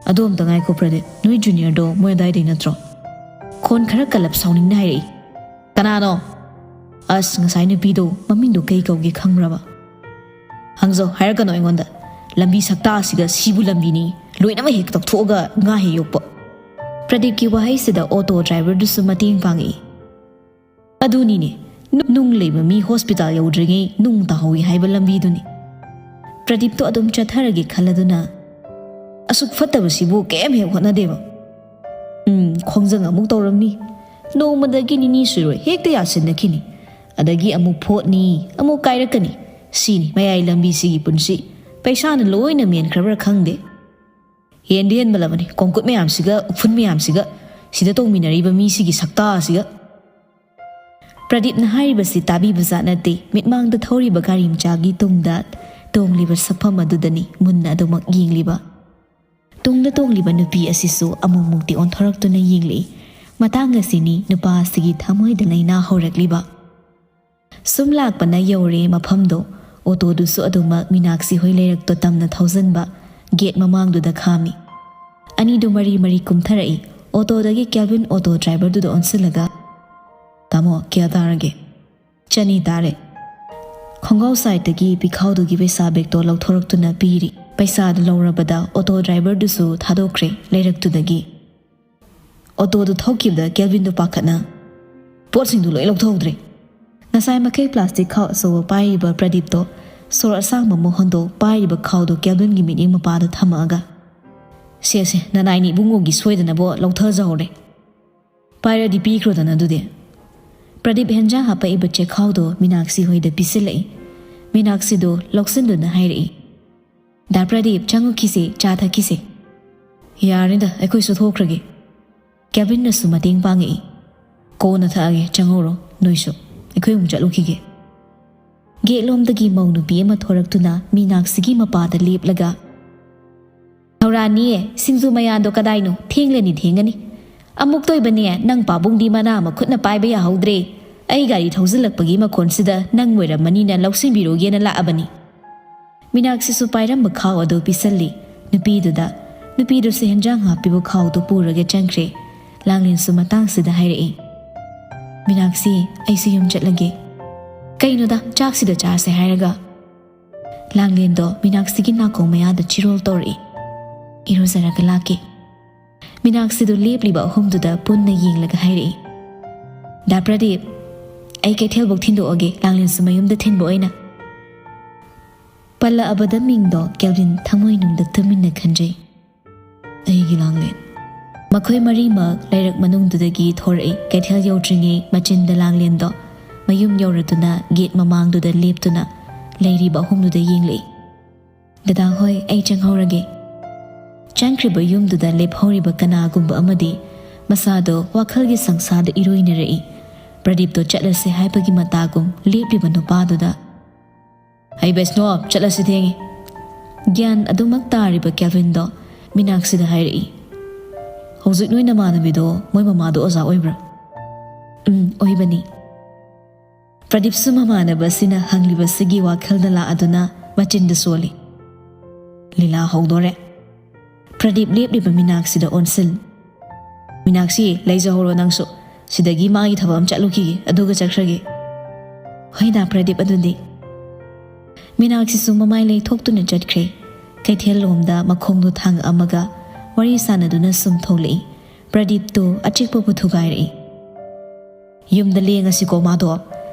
"ꯑꯗꯣ ꯑꯝꯇ ꯉꯥꯏꯈꯣ ꯄ꯭ꯔꯗꯤꯞ, ꯅꯣꯏ ꯖꯨꯅꯤꯌꯔꯗꯣ ꯃꯣꯏ ꯑꯗꯥꯏꯗꯩ ꯅꯠꯇ꯭ꯔꯣ?" ꯈꯣꯟ ꯈꯔ ꯀꯜꯂꯞ ꯁꯥꯎꯅꯤꯡꯅ ꯍꯥꯏꯔꯛꯏ꯫ "ꯀꯅꯥꯅꯣ?" "ꯑꯁ, ꯉꯁꯥꯏ ꯅꯨꯄꯤꯗꯣ, ꯃꯃꯤꯡꯗꯣ ꯀꯩ ꯀꯧꯒꯦ ꯈꯪꯕ꯭ꯔꯕ?" "ꯍꯪꯖꯧ, ꯍꯥꯏꯔꯛꯀꯅꯣ ꯑꯩꯉꯣꯟꯗ꯫ ꯂꯝꯕꯤ ꯁꯛꯇꯥꯁꯤꯒ ꯁꯤꯕꯨ ꯂꯝꯕꯤꯅꯤ, ꯂꯣꯏꯅꯃꯛ ꯍꯦꯛ ꯇꯧꯊꯣꯛꯑꯒ ꯉꯥ ꯍꯦꯛ ꯌꯣꯛꯄ꯫" ꯄ꯭ꯔꯗꯤꯞꯀꯤ ꯋꯥꯍꯩꯁꯤꯗ ꯑꯣꯇꯣ ꯗ꯭ꯔꯥꯏꯚꯔꯗꯨꯁꯨ ꯃꯇꯦꯡ ꯄꯥꯡꯉꯛꯏ꯫ "ꯑꯗꯨꯅꯤꯅꯦ, ꯅꯨ-, ꯅꯨꯡ ꯂꯩꯕ ꯃꯤ ꯍꯣꯁꯄꯤꯇꯥꯜ ꯌꯧꯗ꯭ꯔꯤꯉꯩ ꯅꯨꯡ ꯇꯥꯍꯧꯏ ꯍꯥꯏꯕ ꯂꯝꯕꯤꯗꯨꯅꯤ꯫" ꯄ꯭ꯔꯗꯤꯞꯇꯣ ꯑꯗꯨꯝ ꯆꯠꯊꯔꯒꯦ ꯈꯜꯂꯗꯨꯅ, "ꯑꯁꯨꯛ ꯐꯠꯇꯕꯁꯤꯕꯨ ꯀꯩꯝ ꯍꯦꯛ ꯍꯣꯠꯅꯗꯦꯕ꯫ ꯎꯝ, ꯈꯣꯡꯖꯪ ꯑꯃꯨꯛ ꯇꯧꯔꯝꯅꯤ꯫ ꯅꯣꯡꯃꯗꯒꯤ ꯅꯤꯅꯤ ꯁꯨꯔꯣꯏ, ꯍꯦꯛꯇ ꯌꯥꯁꯤꯟꯅꯈꯤꯅꯤ꯫ ꯑꯗꯒꯤ ꯑꯃꯨꯛ ꯐꯣꯠꯅꯤ, ꯑꯃꯨꯛ ꯀꯥꯏꯔꯛꯀꯅꯤ꯫ ꯁꯤꯅꯤ ꯃꯌꯥꯏ ꯂꯝꯕꯤꯁꯤꯒꯤ ꯄꯨꯟꯁꯤ꯫ ꯄꯩꯁꯥꯅ ꯂꯣꯏꯅ ꯃꯦꯟꯈ꯭ꯔꯕ꯭ꯔꯥ ꯈꯪꯗꯦ꯫ ꯍꯦꯟꯗꯤ ꯍꯦꯟꯃꯜꯂꯕꯅꯤ, ꯀꯣꯡꯀꯨꯠ ꯃꯌꯥꯝꯁꯤꯒ, ꯎꯐꯨꯟ ꯃꯌꯥꯝꯁꯤꯒ, ꯁꯤꯗ ꯇꯣꯡꯃꯤꯟꯅꯔꯤꯕ ꯃꯤꯁꯤꯒꯤ ꯁꯛꯇꯥ ꯑꯁꯤꯒ꯫" ꯄ꯭ꯔꯗꯤꯞꯅ ꯍꯥꯏꯔꯤꯕꯁꯤ ꯇꯥꯕꯤꯕ ꯖꯥꯠ ꯅꯠꯇꯦ꯫ ꯃꯤꯠꯃꯥꯡꯗ ꯊꯧꯔꯤꯕ ꯒꯥꯔꯤ ꯃꯆꯥꯒꯤ ꯇꯨꯡꯗ ꯇꯣꯡꯂꯤꯕ ꯁꯛꯐꯝ ꯑꯗꯨꯗꯅꯤ ꯃꯨꯟꯅ ꯑꯗꯨꯃꯛ ꯌꯦꯡꯂꯤꯕ꯫ ꯇꯨꯡꯗ ꯇꯣꯡꯂꯤꯕ ꯅꯨꯄꯤ ꯑꯁꯤꯁꯨ ꯑꯃꯨꯛꯃꯨꯛꯇꯤ ꯑꯣꯟꯊꯣꯔꯛꯇꯨꯅ ꯌꯦꯡꯂꯛꯏ꯫ ꯃꯇꯥꯡ ꯑꯁꯤꯅꯤ ꯅꯨꯄꯥ ꯑꯁꯤꯒꯤ ꯊꯃꯣꯏꯗ ꯂꯩꯅꯥ ꯍꯧꯔꯛꯂꯤꯕ꯫ ꯁꯨꯝ ꯂꯥꯛꯄꯅ ꯌꯧꯔꯦ ꯃꯐꯝꯗꯣ꯫ ꯑꯣꯇꯣꯗꯨꯁꯨ ꯑꯗꯨꯃꯛ ꯃꯤꯅꯥꯛꯁꯤ ꯍꯣꯏ ꯂꯩꯔꯛꯇꯣ ꯇꯝꯅ ꯊꯧꯖꯤꯟꯕ꯫ ꯒꯦꯠ ꯃꯃꯥꯡꯗꯨꯗ ꯈꯥꯝꯃꯤ꯫ ꯑꯅꯤꯗꯨ ꯃꯔꯤ ꯃꯔꯤ ꯀꯨꯝꯊꯔꯛꯏ꯫ ꯑꯣꯇꯣꯗꯒꯤ ꯀꯦꯜꯚꯤꯟ ꯑꯣꯇꯣ ꯗ꯭ꯔꯥꯏꯚꯔꯗꯨꯗ ꯑꯣꯟꯁꯤꯜꯂꯒ, "ꯇꯥꯃꯣ, ꯀꯌꯥ ꯇꯥꯔꯒꯦ?" "ꯆꯅꯤ ꯇꯥꯔꯦ꯫" ꯈꯣꯡꯒ꯭ꯔꯥꯎ ꯁꯥꯏꯠꯇꯒꯤ ꯄꯤꯈꯥꯎꯗꯨꯒꯤ ꯄꯩꯁꯥ ꯕꯦꯛꯇꯣ ꯂꯧꯊꯣꯔꯛꯇꯨꯅ ꯄꯤꯔꯤ꯫ ꯄꯩꯁꯥꯗꯨ ꯂꯧꯔꯕꯗ ꯑꯣꯇꯣ ꯗ꯭ꯔꯥꯏꯚꯔꯗꯨꯁꯨ ꯊꯥꯗꯣꯛꯈ꯭ꯔꯦ ꯂꯩꯔꯛꯇꯨꯗꯒꯤ꯫ ꯑꯣꯇꯣꯗꯨ ꯊꯧꯈꯤꯕꯗ ꯀꯦꯜꯚꯤꯟꯗꯨ ꯄꯥꯈꯠꯅ, "ꯄꯣꯠꯁꯤꯡꯗꯨ ꯂꯣꯏ ꯂꯧꯊꯣꯛꯍꯧꯗ꯭ꯔꯦ꯫" ꯉꯁꯥꯏ ꯃꯈꯩ ꯄ꯭ꯂꯥꯁꯇꯤꯛ ꯈꯥꯎ ꯑꯆꯧꯕ ꯄꯥꯏꯔꯤꯕ ꯄ꯭ꯔꯗꯤꯞꯇꯣ ꯁꯣꯔ ꯑꯁꯥꯡꯕ ꯑꯃ ꯍꯣꯟꯗꯣꯛ ꯄꯥꯏꯔꯤꯕ ꯈꯥꯎꯗꯨ ꯀꯦꯜꯚꯤꯟꯒꯤ ꯃꯤꯠꯌꯦꯡ ꯃꯄꯥꯗ ꯊꯝꯃꯛꯑꯒ, "ꯁꯦ, ꯁꯦ, ꯅꯅꯥꯏꯅꯤ ꯏꯕꯨꯡꯉꯣꯒꯤ ꯁꯣꯏꯗꯅꯕ ꯂꯧꯊꯖꯍꯧꯔꯦ꯫ ꯄꯥꯏꯔꯗꯤ ꯄꯤꯈ꯭ꯔꯣꯗꯅ ꯑꯗꯨꯗꯤ꯫" ꯄ꯭ꯔꯗꯤꯞ ꯍꯦꯟꯖꯥꯡ ꯍꯥꯞꯄꯛꯏꯕ ꯆꯦꯈꯥꯎꯗꯣ ꯃꯤꯅꯥꯛꯁꯤ ꯍꯣꯏꯗ ꯄꯤꯁꯤꯜꯂꯛꯏ꯫ ꯃꯤꯅꯥꯛꯁꯤꯗꯣ ꯂꯧꯁꯤꯟꯗꯨꯅ ꯍꯥꯏꯔꯛꯏ, "ꯗꯥ ꯄ꯭ꯔꯗꯤꯞ, ꯆꯪꯉꯛꯈꯤꯁꯦ, ꯆꯥ ꯊꯛꯈꯤꯁꯦ꯫" "ꯌꯥꯔꯦꯗ, ꯑꯩꯈꯣꯏꯁꯨ ꯊꯣꯛꯈ꯭ꯔꯒꯦ꯫" ꯀꯦꯜꯚꯤꯟꯅꯁꯨ ꯃꯇꯦꯡ ꯄꯥꯡꯉꯛꯏ꯫ "ꯀꯣꯟꯅ ꯊꯛꯑꯒꯦ, ꯆꯪꯍꯧꯔꯣ ꯅꯣꯏꯁꯨ꯫" ꯑꯩꯈꯣꯏ ꯑꯃꯨꯛ ꯆꯠꯂꯨꯈꯤꯒꯦ꯫ ꯒꯦꯠꯂꯣꯝꯗꯒꯤ ꯃꯧ ꯅꯨꯄꯤ ꯑꯃ ꯊꯣꯔꯛꯇꯨꯅ ꯃꯤꯅꯥꯛꯁꯤꯒꯤ ꯃꯄꯥꯗ ꯂꯦꯞꯂꯒ, "ꯊꯧꯔꯥꯅꯤꯌꯦ, ꯁꯤꯡꯖꯨ ꯃꯌꯥꯗꯣ ꯀꯗꯥꯏꯅꯣ? ꯊꯦꯡꯂꯅꯤ, ꯊꯦꯡꯉꯅꯤ꯫ ꯑꯃꯨꯛꯇ ꯑꯣꯏꯕꯅꯦ, ꯅꯪ ꯄꯥꯕꯨꯡꯗꯤ ꯃꯅꯥ ꯑꯃ ꯈꯨꯠꯅ ꯄꯥꯏꯕ ꯌꯥꯍꯧꯗ꯭ꯔꯦ꯫ ꯑꯩ ꯒꯥꯔꯤ ꯊꯧꯖꯤꯜꯂꯛꯄꯒꯤ ꯃꯈꯣꯟꯁꯤꯗ ꯅꯪ ꯑꯣꯏꯔꯝꯃꯅꯤꯅ ꯂꯧꯁꯤꯟꯕꯤꯔꯨꯒꯦꯅ ꯂꯥꯛꯑꯕꯅꯤ꯫" ꯃꯤꯅꯥꯛꯁꯤꯁꯨ ꯄꯥꯏꯔꯝꯕ ꯈꯥꯎ ꯑꯗꯨ ꯄꯤꯁꯜꯂꯤ ꯅꯨꯄꯤꯗꯨꯗ꯫ ꯅꯨꯄꯤꯗꯨꯁꯨ ꯍꯦꯟꯖꯥꯡ ꯍꯥꯞꯄꯤꯕ ꯈꯥꯎꯗꯨ ꯄꯨꯔꯒ ꯆꯪꯈ꯭ꯔꯦ꯫ ꯂꯥꯡꯂꯦꯟꯁꯨ ꯃꯇꯥꯡꯁꯤꯗ ꯍꯥꯏꯔꯛꯏ, "ꯃꯤꯅꯥꯛꯁꯤ, ꯑꯩꯁꯨ ꯌꯨꯝ ꯆꯠꯂꯒꯦ꯫" "ꯀꯩꯅꯣꯗ, ꯆꯥꯛꯁꯤꯗ ꯆꯥꯁꯦ ꯍꯥꯏꯔꯒ?" ꯂꯥꯡꯂꯦꯟꯗꯣ ꯃꯤꯅꯥꯛꯁꯤꯒꯤ ꯅꯥꯀꯣꯡ ꯃꯌꯥꯗ ꯆꯤꯔꯣꯜ ꯇꯧꯔꯛꯏ꯫ "ꯏꯔꯨꯖꯔꯒ ꯂꯥꯛꯀꯦ꯫" ꯃꯤꯅꯥꯛꯁꯤꯗꯨ ꯂꯦꯞꯂꯤꯕ ꯑꯍꯨꯝꯗꯨꯗ ꯄꯨꯟꯅ ꯌꯦꯡꯂꯒ ꯍꯥꯏꯔꯛꯏ, "ꯗꯥ ꯄ꯭ꯔꯗꯤꯞ, ꯑꯩ ꯀꯩꯊꯦꯜꯐꯧ ꯊꯤꯟꯗꯣꯛꯑꯒꯦ, ꯂꯥꯡꯂꯦꯟꯁꯨ ꯃꯌꯨꯝꯗ ꯊꯤꯟꯕ ꯑꯣꯏꯅ꯫" ꯄꯜꯂꯛꯑꯕꯗ ꯃꯤꯡꯗꯣ ꯀꯦꯜꯚꯤꯟ ꯊꯃꯣꯏꯅꯨꯡꯗ ꯇꯨꯃꯤꯟꯅ ꯈꯟꯖꯩ꯫ "ꯑꯩꯒꯤ ꯂꯥꯡꯂꯦꯟ꯫" ꯃꯈꯣꯏ ꯃꯔꯤꯃꯛ ꯂꯩꯔꯛ ꯃꯅꯨꯡꯗꯨꯗꯒꯤ ꯊꯣꯔꯛꯏ꯫ ꯀꯩꯊꯦꯜ ꯌꯧꯗ꯭ꯔꯤꯉꯩ ꯃꯆꯤꯟꯗ ꯂꯥꯡꯂꯦꯟꯗꯣ ꯃꯌꯨꯝ ꯌꯧꯔꯗꯨꯅ ꯒꯦꯠ ꯃꯃꯥꯡꯗꯨꯗ ꯂꯦꯞꯇꯨꯅ ꯂꯩꯔꯤꯕ ꯑꯍꯨꯝꯗꯨꯗ ꯌꯦꯡꯂꯛꯏ꯫ "ꯗꯗꯥ ꯍꯣꯏ, ꯑꯩ ꯆꯪꯍꯧꯔꯒꯦ꯫" ꯆꯪꯈ꯭ꯔꯤꯕ ꯌꯨꯝꯗꯨꯗ ꯂꯦꯞꯍꯧꯔꯤꯕ ꯀꯅꯥꯒꯨꯝꯕ ꯑꯃꯗꯤ ꯃꯁꯥꯗꯣ ꯋꯥꯈꯜꯒꯤ ꯁꯪꯁꯥꯔꯗ ꯏꯔꯣꯏꯅꯔꯛꯏ꯫ ꯄ꯭ꯔꯗꯤꯞꯇꯣ ꯆꯠꯂꯁꯦ ꯍꯥꯏꯕꯒꯤ ꯃꯇꯥꯒꯨꯝ ꯂꯦꯞꯂꯤꯕ ꯅꯨꯄꯥꯗꯨꯗ, "ꯍꯩ ꯕꯩꯁꯅꯣꯞ, ꯆꯠꯂꯁꯤ, ꯊꯦꯡꯉꯤ꯫" ꯒ꯭ꯌꯥꯟ ꯑꯗꯨꯃꯛ ꯇꯥꯔꯤꯕ ꯀꯦꯜꯚꯤꯟꯗꯣ ꯃꯤꯅꯥꯛꯁꯤꯗ ꯍꯥꯏꯔꯛꯏ, "ꯍꯧꯖꯤꯛ ꯅꯣꯏ ꯅꯃꯥꯟꯅꯕꯤꯗꯣ ꯃꯣꯏ ꯃꯃꯥꯗꯣ ꯑꯣꯖꯥ ꯑꯣꯏꯕ꯭ꯔꯥ?" "ꯎꯝ, ꯑꯣꯏꯕꯅꯤ꯫" ꯄ꯭ꯔꯗꯤꯞꯁꯨ ꯃꯃꯥꯟꯅꯕꯁꯤꯅ ꯍꯪꯂꯤꯕꯁꯤꯒꯤ ꯋꯥꯈꯜꯗ ꯂꯥꯛꯑꯗꯨꯅ ꯃꯆꯤꯟꯗ ꯁꯣꯜꯂꯤ꯫ "ꯂꯤꯂꯥ ꯍꯧꯗꯣꯔꯦ꯫" ꯄ꯭ꯔꯗꯤꯞ ꯂꯦꯞꯂꯤꯕ ꯃꯤꯅꯥꯛꯁꯤꯗ ꯑꯣꯟꯁꯤꯜ, "ꯃꯤꯅꯥꯛꯁꯤ, ꯂꯩꯖꯍꯧꯔꯣ ꯅꯪꯁꯨ꯫ ꯁꯤꯗꯒꯤ ꯃꯥꯒꯤ ꯊꯕꯛ ꯑꯃ ꯆꯠꯂꯨꯈꯤꯒꯦ, ꯑꯗꯨꯒ ꯆꯠꯈ꯭ꯔꯒꯦ꯫" "ꯍꯣꯏꯗ ꯄ꯭ꯔꯗꯤꯞ, ꯑꯗꯨꯗꯤ꯫" ꯃꯤꯅꯥꯛꯁꯤꯁꯨ ꯃꯃꯥꯏ ꯂꯩꯊꯣꯛꯇꯨꯅ ꯆꯠꯈ꯭ꯔꯦ꯫ ꯀꯩꯊꯦꯜ ꯂꯣꯝꯗ ꯃꯈꯣꯡꯗꯣ ꯊꯥꯡꯉꯛꯑꯝꯃꯒ ꯋꯥꯔꯤ ꯁꯥꯟꯅꯗꯨꯅ ꯁꯨꯝ ꯊꯣꯛꯂꯛꯏ꯫ ꯄ꯭ꯔꯗꯤꯞꯇꯨ ꯑꯆꯤꯛꯄꯕꯨ ꯊꯨꯒꯥꯏꯔꯛꯏ꯫ "ꯌꯨꯝꯗ ꯂꯦꯡꯉꯁꯤꯀꯣ ꯃꯥꯗꯣ꯫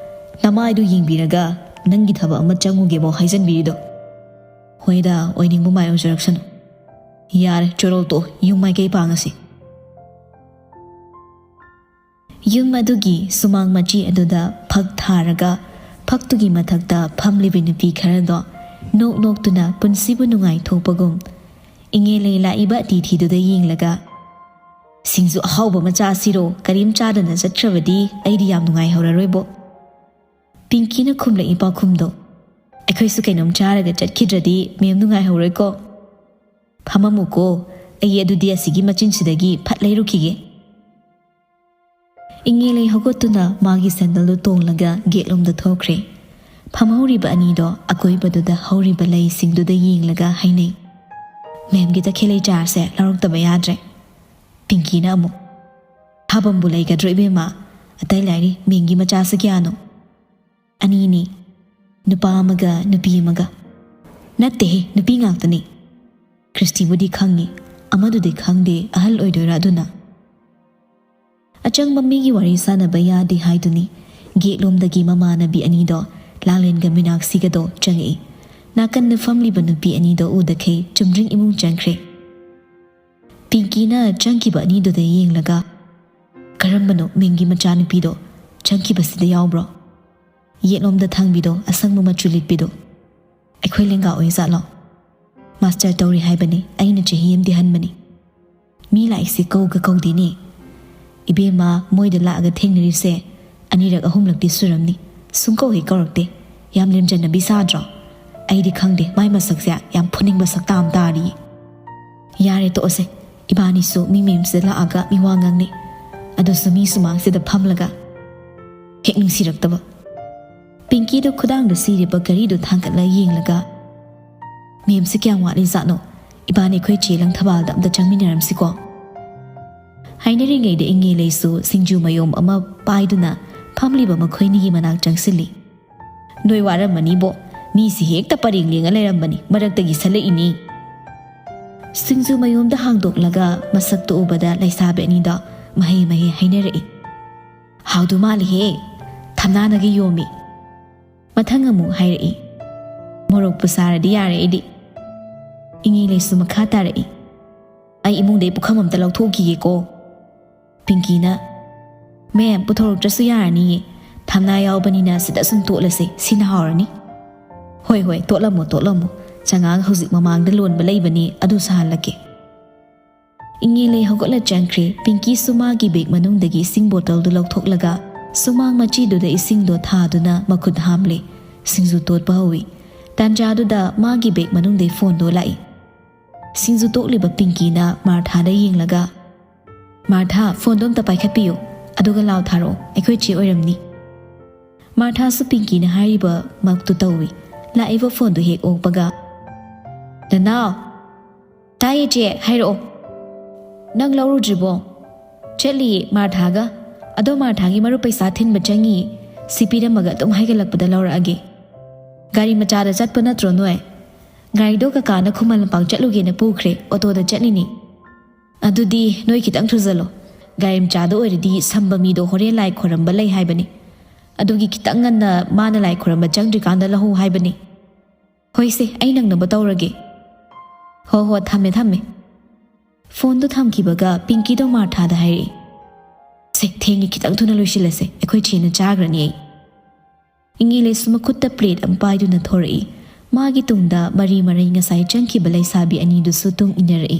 ꯅꯃꯥꯏꯗꯨ ꯌꯦꯡꯕꯤꯔꯒ ꯅꯪꯒꯤ ꯊꯕꯛ ꯑꯃ ꯆꯪꯉꯨꯒꯦꯕꯣ ꯍꯥꯏꯖꯟꯕꯤꯔꯤꯗꯣ꯫ ꯍꯣꯏꯗ, ꯑꯣꯏꯅꯤꯡꯕ ꯃꯥꯏ ꯑꯣꯏꯖꯔꯛꯁꯅꯨ꯫ ꯌꯥꯔꯦ, ꯆꯣꯔꯣꯜ ꯇꯣꯛꯑꯣ, ꯌꯨꯝ ꯃꯥꯏꯀꯩ ꯄꯥꯡꯉꯁꯤ꯫" ꯌꯨꯝ ꯑꯗꯨꯒꯤ ꯁꯨꯃꯥꯡ ꯃꯆꯤ ꯑꯗꯨꯗ ꯐꯛ ꯊꯥꯔꯒ ꯐꯛꯇꯨꯒꯤ ꯃꯊꯛꯇ ꯐꯝꯂꯤꯕ ꯅꯨꯄꯤ ꯈꯔꯗꯣ ꯅꯣꯛ ꯅꯣꯛꯇꯨꯅ ꯄꯨꯟꯁꯤꯕꯨ ꯅꯨꯡꯉꯥꯏꯊꯣꯛꯄꯒꯨꯝ ꯏꯉꯦ ꯂꯩ ꯂꯥꯛꯏꯕ ꯑꯇꯤꯊꯤꯗꯨꯗ ꯌꯦꯡꯂꯒ, "ꯁꯤꯡꯖꯨ ꯑꯍꯥꯎꯕ ꯑꯃ ꯆꯥꯁꯤꯔꯣ? ꯀꯔꯤꯝ ꯆꯥꯗꯅ ꯆꯠꯈ꯭ꯔꯕꯗꯤ ꯑꯩꯗꯤ ꯌꯥꯝ ꯅꯨꯡꯉꯥꯏꯍꯧꯔꯔꯣꯏꯕꯣ꯫" ꯄꯤꯡꯀꯤꯅ ꯈꯨꯝꯂꯛꯏ ꯄꯥꯎꯈꯨꯝꯗꯣ, "ꯑꯩꯈꯣꯏꯁꯨ ꯀꯩꯅꯣꯝ ꯆꯥꯔꯒ ꯆꯠꯈꯤꯗ꯭ꯔꯗꯤ ꯃꯦꯝ ꯅꯨꯡꯉꯥꯏꯍꯧꯔꯣꯏꯀꯣ꯫ ꯐꯝꯃꯝꯃꯨꯀꯣ, ꯑꯩ ꯑꯗꯨꯗꯤ ꯑꯁꯤꯒꯤ ꯃꯆꯤꯟꯁꯤꯗꯒꯤ ꯐꯠ ꯂꯩꯔꯨꯈꯤꯒꯦ"꯫ ꯏꯉꯦꯂꯩ ꯍꯧꯒꯠꯇꯨꯅ ꯃꯥꯒꯤ ꯁꯦꯟꯗꯜꯗꯨ ꯇꯣꯡꯂꯒ ꯒꯦꯠꯂꯣꯝꯗ ꯊꯣꯛꯈ꯭ꯔꯦ꯫ ꯐꯝꯍꯧꯔꯤꯕ ꯑꯅꯤꯗꯣ ꯑꯀꯣꯏꯕꯗꯨꯗ ꯍꯧꯔꯤꯕ ꯂꯩꯁꯤꯡꯗꯨꯗ ꯌꯦꯡꯂꯒ ꯍꯥꯏꯅꯩ, "ꯃꯦꯝꯒꯤ ꯇꯈꯦꯜꯂꯩ ꯆꯥꯔꯁꯦ ꯂꯧꯔꯛꯇꯕ ꯌꯥꯗ꯭ꯔꯦ"꯫ ꯄꯤꯡꯀꯤꯅ ꯑꯃꯨꯛ, "ꯊꯥꯕꯝꯕꯨ ꯂꯩꯒꯗ꯭ꯔꯣ ꯏꯕꯦꯝꯃ? ꯑꯇꯩ ꯂꯥꯏꯔꯤ, ꯃꯦꯝꯒꯤ ꯃꯆꯥꯁꯤ ꯀꯌꯥꯅꯣ?" "ꯑꯅꯤꯅꯤ, ꯅꯨꯄꯥ ꯑꯃꯒ ꯅꯨꯄꯤ ꯑꯃꯒ"꯫ "ꯅꯠꯇꯦꯍꯦ, ꯅꯨꯄꯤ ꯉꯥꯛꯇꯅꯤ"꯫ ꯈ꯭ꯔꯤꯁꯇꯤꯕꯨꯗꯤ ꯈꯪꯉꯤ, ꯑꯃꯗꯨꯗꯤ ꯈꯪꯗꯦ, ꯑꯍꯜ ꯑꯣꯏꯗꯣꯏꯔꯥ ꯑꯗꯨꯅ꯫ ꯑꯆꯪꯕ ꯃꯤꯒꯤ ꯋꯥꯔꯤ ꯁꯥꯟꯅꯕ ꯌꯥꯗꯦ ꯍꯥꯏꯗꯨꯅꯤ꯫ ꯒꯦꯠꯂꯣꯝꯗꯒꯤ ꯃꯃꯥꯟꯅꯕꯤ ꯑꯅꯤꯗꯣ, ꯂꯥꯡꯂꯦꯟꯒ ꯃꯤꯅꯥꯛꯁꯤꯒꯗꯣ ꯆꯪꯉꯛꯏ꯫ ꯅꯥꯀꯟꯗ ꯐꯝꯂꯤꯕ ꯅꯨꯄꯤ ꯑꯅꯤꯗꯣ ꯎꯗꯈꯩ ꯆꯨꯝꯗ꯭ꯔꯤꯡ ꯏꯃꯨꯡ ꯆꯪꯈ꯭ꯔꯦ꯫ ꯄꯤꯡꯀꯤꯅ ꯆꯪꯈꯤꯕ ꯑꯅꯤꯗꯨꯗ ꯌꯦꯡꯂꯒ, "ꯀꯔꯝꯕꯅꯣ ꯃꯦꯝꯒꯤ ꯃꯆꯥꯅꯨꯄꯤꯗꯣ? ꯆꯪꯈꯤꯕꯁꯤꯗ ꯌꯥꯎꯕ꯭ꯔꯣ?" ꯌꯦꯠꯂꯣꯝꯗ ꯊꯥꯡꯕꯤꯗꯣ, ꯑꯁꯪꯕ ꯃꯆꯨ ꯂꯤꯠꯄꯤꯗꯣ꯫ "ꯑꯩꯈꯣꯏ ꯂꯦꯡꯒꯥ ꯑꯣꯏꯖꯥꯠꯂꯣ?" "ꯃꯥꯁꯇꯔ ꯇꯧꯔꯤ ꯍꯥꯏꯕꯅꯤ, ꯑꯩꯅ ꯆꯍꯤ ꯑꯃꯗꯤ ꯍꯟꯕꯅꯤ"꯫ "ꯃꯤ ꯂꯥꯛꯏꯁꯤ ꯀꯧꯒ ꯀꯧꯗꯦꯅꯦ"꯫ "ꯏꯕꯦꯝꯃ, ꯃꯣꯏꯗ ꯂꯥꯛꯑꯒ ꯊꯦꯡꯅꯔꯤꯁꯦ ꯑꯅꯤꯔꯛ ꯑꯍꯨꯝꯂꯛꯇꯤ ꯁꯨꯔꯝꯅꯤ꯫ ꯁꯨꯡꯀꯧ ꯍꯦꯛ ꯀꯧꯔꯛꯇꯦ꯫ ꯌꯥꯝ ꯂꯦꯝꯖꯟꯅꯕꯤ ꯁꯥꯗ꯭ꯔꯣ? ꯑꯩꯗꯤ ꯈꯪꯗꯦ, ꯃꯥꯏ ꯃꯁꯛꯁꯦ ꯌꯥꯝ ꯐꯨꯅꯤꯡꯕ ꯁꯛꯇꯥ ꯑꯃ ꯇꯥꯔꯤꯌꯦ"꯫ "ꯌꯥꯔꯦ, ꯇꯣꯛꯑꯁꯦ꯫ ꯏꯕꯥꯅꯤꯁꯨ ꯃꯤ ꯃꯌꯨꯝꯁꯤꯗ ꯂꯥꯛꯑꯒ ꯃꯤꯋꯥ ꯉꯥꯡꯅꯩ, ꯑꯗꯨꯁꯨ ꯃꯤ ꯁꯨꯃꯥꯡꯁꯤꯗ ꯐꯝꯂꯒ"꯫ ꯍꯦꯛ ꯅꯨꯡꯁꯤꯔꯛꯇꯕ꯫ ꯄꯤꯡꯀꯤꯗꯨ ꯈꯨꯗꯥꯡꯗ ꯁꯤꯔꯤꯕ ꯘꯔꯤꯗꯨ ꯊꯥꯡꯒꯠꯂ ꯌꯦꯡꯂꯒ, "ꯃꯦꯝꯁꯤ ꯀꯌꯥꯝ ꯋꯥꯠꯂꯤꯖꯥꯠꯅꯣ? ꯏꯕꯥꯅꯤ ꯑꯩꯈꯣꯏ ꯆꯦ ꯂꯪꯊꯕꯥꯜꯗ ꯑꯝꯇ ꯆꯪꯃꯤꯟꯅꯔꯝꯁꯤꯀꯣ"꯫ ꯍꯥꯏꯅꯔꯤꯉꯩꯗ ꯏꯉꯦꯂꯩꯁꯨ ꯁꯤꯡꯖꯨ ꯃꯌꯣꯝ ꯑꯃ ꯄꯥꯏꯗꯨꯅ ꯐꯝꯂꯤꯕ ꯃꯈꯣꯏꯅꯤꯒꯤ ꯃꯅꯥꯛ ꯆꯪꯁꯤꯜꯂꯤ꯫ "ꯅꯣꯏ ꯋꯥꯔꯝꯃꯅꯤꯕꯣ, ꯃꯤꯁꯤ ꯍꯦꯛꯇ ꯄꯔꯦꯡ ꯂꯦꯡꯉ ꯂꯩꯔꯝꯕꯅꯤ, ꯃꯔꯛꯇꯒꯤ ꯁꯠꯂꯛꯏꯅꯤ"꯫ ꯁꯤꯡꯖꯨ ꯃꯌꯣꯝꯗ ꯍꯥꯡꯗꯣꯛꯂꯒ ꯃꯁꯛꯇꯨ ꯎꯕꯗ ꯂꯩꯁꯥꯕꯤ ꯑꯅꯤꯗꯣ ꯃꯍꯩ ꯃꯍꯩ ꯍꯥꯏꯅꯔꯛꯏ꯫ "ꯍꯥꯎꯗꯨ ꯃꯥꯜꯂꯤꯍꯦ, ꯊꯝꯅꯥꯅꯒ ꯌꯣꯝꯃꯤ"꯫ ꯃꯊꯪ ꯑꯃꯨꯛ ꯍꯥꯏꯔꯛꯏ, "ꯃꯣꯔꯣꯛꯄꯨ ꯁꯥꯔꯗꯤ ꯌꯥꯔꯦ ꯑꯩꯗꯤ"꯫ ꯏꯉꯦꯂꯩꯁꯨ ꯃꯈꯥ ꯇꯥꯔꯛꯏ, "ꯑꯩ ꯏꯃꯨꯡꯗꯩ ꯄꯨꯈꯝ ꯑꯝꯇ ꯂꯧꯊꯣꯛꯈꯤꯒꯦꯀꯣ"꯫ ꯄꯤꯡꯀꯤꯅ, "ꯃꯦꯝ, ꯄꯨꯊꯣꯔꯛꯇ꯭ꯔꯁꯨ ꯌꯥꯔꯅꯤꯌꯦ, ꯊꯝꯅꯥ ꯌꯥꯎꯕꯅꯤꯅ ꯁꯤꯗ ꯁꯨꯝ ꯇꯣꯠꯂꯁꯦ, ꯁꯤꯅ ꯍꯥꯎꯔꯅꯤ"꯫ "ꯍꯣꯏ ꯍꯣꯏ, ꯇꯣꯠꯂꯝꯃꯣ ꯇꯣꯠꯂꯝꯃꯣ, ꯆꯉꯥꯡ ꯍꯧꯖꯤꯛ ꯃꯃꯥꯡꯗ ꯂꯣꯟꯕ ꯂꯩꯕꯅꯤ, ꯑꯗꯨ ꯁꯥꯍꯜꯂꯛꯀꯦ"꯫ ꯏꯉꯦꯂꯩ ꯍꯧꯒꯠꯂ ꯆꯪꯈ꯭ꯔꯦ꯫ ꯄꯤꯡꯀꯤꯁꯨ ꯃꯥꯒꯤ ꯕꯦꯒ ꯃꯅꯨꯡꯗꯒꯤ ꯏꯁꯤꯡ ꯕꯣꯇꯜꯗꯨ ꯂꯧꯊꯣꯛꯂꯒ ꯁꯨꯃꯥꯡ ꯃꯆꯤꯗꯨꯗ ꯏꯁꯤꯡꯗꯣ ꯊꯥꯗꯨꯅ ꯃꯈꯨꯠ ꯍꯥꯝꯂꯦ꯫ ꯁꯤꯡꯖꯨ ꯇꯣꯠꯄ ꯍꯧꯏ꯫ ꯇꯥꯟꯖꯥꯗꯨꯗ ꯃꯥꯒꯤ ꯕꯦꯒ ꯃꯅꯨꯡꯗꯩ ꯐꯣꯟꯗꯣ ꯂꯥꯛꯏ꯫ ꯁꯤꯡꯖꯨ ꯇꯣꯠꯂꯤꯕ ꯄꯤꯡꯀꯤꯅ ꯃꯥꯔꯊꯥꯗ ꯌꯦꯡꯂꯒ, "ꯃꯥꯔꯊꯥ, ꯐꯣꯟꯗꯣ ꯑꯝꯇ ꯄꯥꯏꯈꯠꯄꯤꯌꯨ, ꯑꯗꯨꯒ ꯂꯥꯎ ꯊꯥꯔꯛꯑꯣ, ꯑꯩꯈꯣꯏ ꯆꯦ ꯑꯣꯏꯔꯝꯅꯤ꯫" ꯃꯥꯔꯊꯥꯁꯨ ꯄꯤꯡꯀꯤꯅ ꯍꯥꯏꯔꯤꯕ ꯃꯛꯇꯨ ꯇꯧꯏ꯫ ꯂꯥꯛꯏꯕ ꯐꯣꯟꯗꯨ ꯍꯦꯛ ꯑꯣꯛꯄꯒ, "ꯅꯅꯥꯎ!" "ꯇꯥꯏꯌꯦ ꯆꯦ, ꯍꯥꯏꯔꯛꯑꯣ꯫" "ꯅꯪ ꯂꯧꯔꯨꯗ꯭ꯔꯤꯕꯣ?" "ꯆꯠꯂꯤꯌꯦ ꯃꯥꯔꯊꯥꯒ꯫ ꯑꯗꯣ ꯃꯥꯔꯊꯥꯒꯤ ꯃꯔꯨꯞ ꯄꯩꯁꯥ ꯊꯤꯟꯕ ꯆꯪꯉꯤ꯫ ꯁꯤ ꯄꯤꯔꯝꯃꯒ ꯑꯗꯨꯝ ꯍꯥꯏꯒꯠꯂꯛꯄꯗ ꯂꯧꯔꯛꯑꯒꯦ꯫" "ꯒꯥꯔꯤ ꯃꯆꯥꯗ ꯆꯠꯄ ꯅꯠꯇ꯭ꯔꯣ ꯅꯣꯏ?" "ꯒꯥꯔꯤꯗꯣ ꯀꯀꯥꯅ ꯈꯨꯃꯟ ꯂꯝꯄꯥꯛ ꯆꯠꯂꯨꯒꯦꯅ ꯄꯨꯈ꯭ꯔꯦ, ꯑꯣꯇꯣꯗ ꯆꯠꯂꯤꯅꯤ꯫" "ꯑꯗꯨꯗꯤ ꯅꯣꯏ ꯈꯤꯇꯪ ꯊꯨꯖꯜꯂꯣ꯫ ꯒꯥꯔꯤ ꯃꯆꯥꯗ ꯑꯣꯏꯔꯗꯤ ꯁꯝꯕ ꯃꯤꯗꯣ ꯍꯣꯔꯦꯟ ꯂꯥꯏ ꯈꯣꯏꯔꯝꯕ ꯂꯩ ꯍꯥꯏꯕꯅꯤ꯫ ꯑꯗꯨꯒꯤ ꯈꯤꯇꯪ ꯉꯟꯅ ꯃꯥꯅ ꯂꯥꯏ ꯈꯣꯏꯔꯝꯕ ꯆꯪꯗ꯭ꯔꯤꯀꯥꯟꯗ ꯂꯧꯍꯧ ꯍꯥꯏꯕꯅꯤ꯫" "ꯍꯣꯏꯁꯦ, ꯑꯩ ꯅꯪꯅꯕ ꯇꯧꯔꯒꯦ꯫" "ꯍꯣ ꯍꯣ, ꯊꯝꯃꯦ ꯊꯝꯃꯦ꯫" ꯐꯣꯟꯗꯣ ꯊꯝꯈꯤꯕꯒ ꯄꯤꯡꯀꯤꯗꯣ ꯃꯥꯔꯊꯥꯗ ꯍꯥꯏꯔꯛꯏ, "ꯁꯦ, ꯊꯦꯡꯉꯦ, ꯈꯤꯇꯪ ꯊꯨꯅ ꯂꯣꯏꯁꯤꯜꯂꯁꯦ, ꯑꯩꯈꯣꯏ ꯆꯦꯅ ꯆꯥꯈ꯭ꯔꯅꯤ ꯑꯩ꯫" ꯏꯉꯦꯂꯩꯁꯨ ꯃꯈꯨꯠꯇ ꯄ꯭ꯂꯦꯠ ꯑꯃ ꯄꯥꯏꯗꯨꯅ ꯊꯣꯔꯛꯏ꯫ ꯃꯥꯒꯤ ꯇꯨꯡꯗ ꯃꯔꯤ ꯃꯔꯩ ꯉꯁꯥꯏ ꯆꯪꯈꯤꯕ ꯂꯩꯁꯥꯕꯤ ꯑꯅꯤꯗꯨꯁꯨ ꯇꯨꯡ ꯏꯟꯅꯔꯛꯏ꯫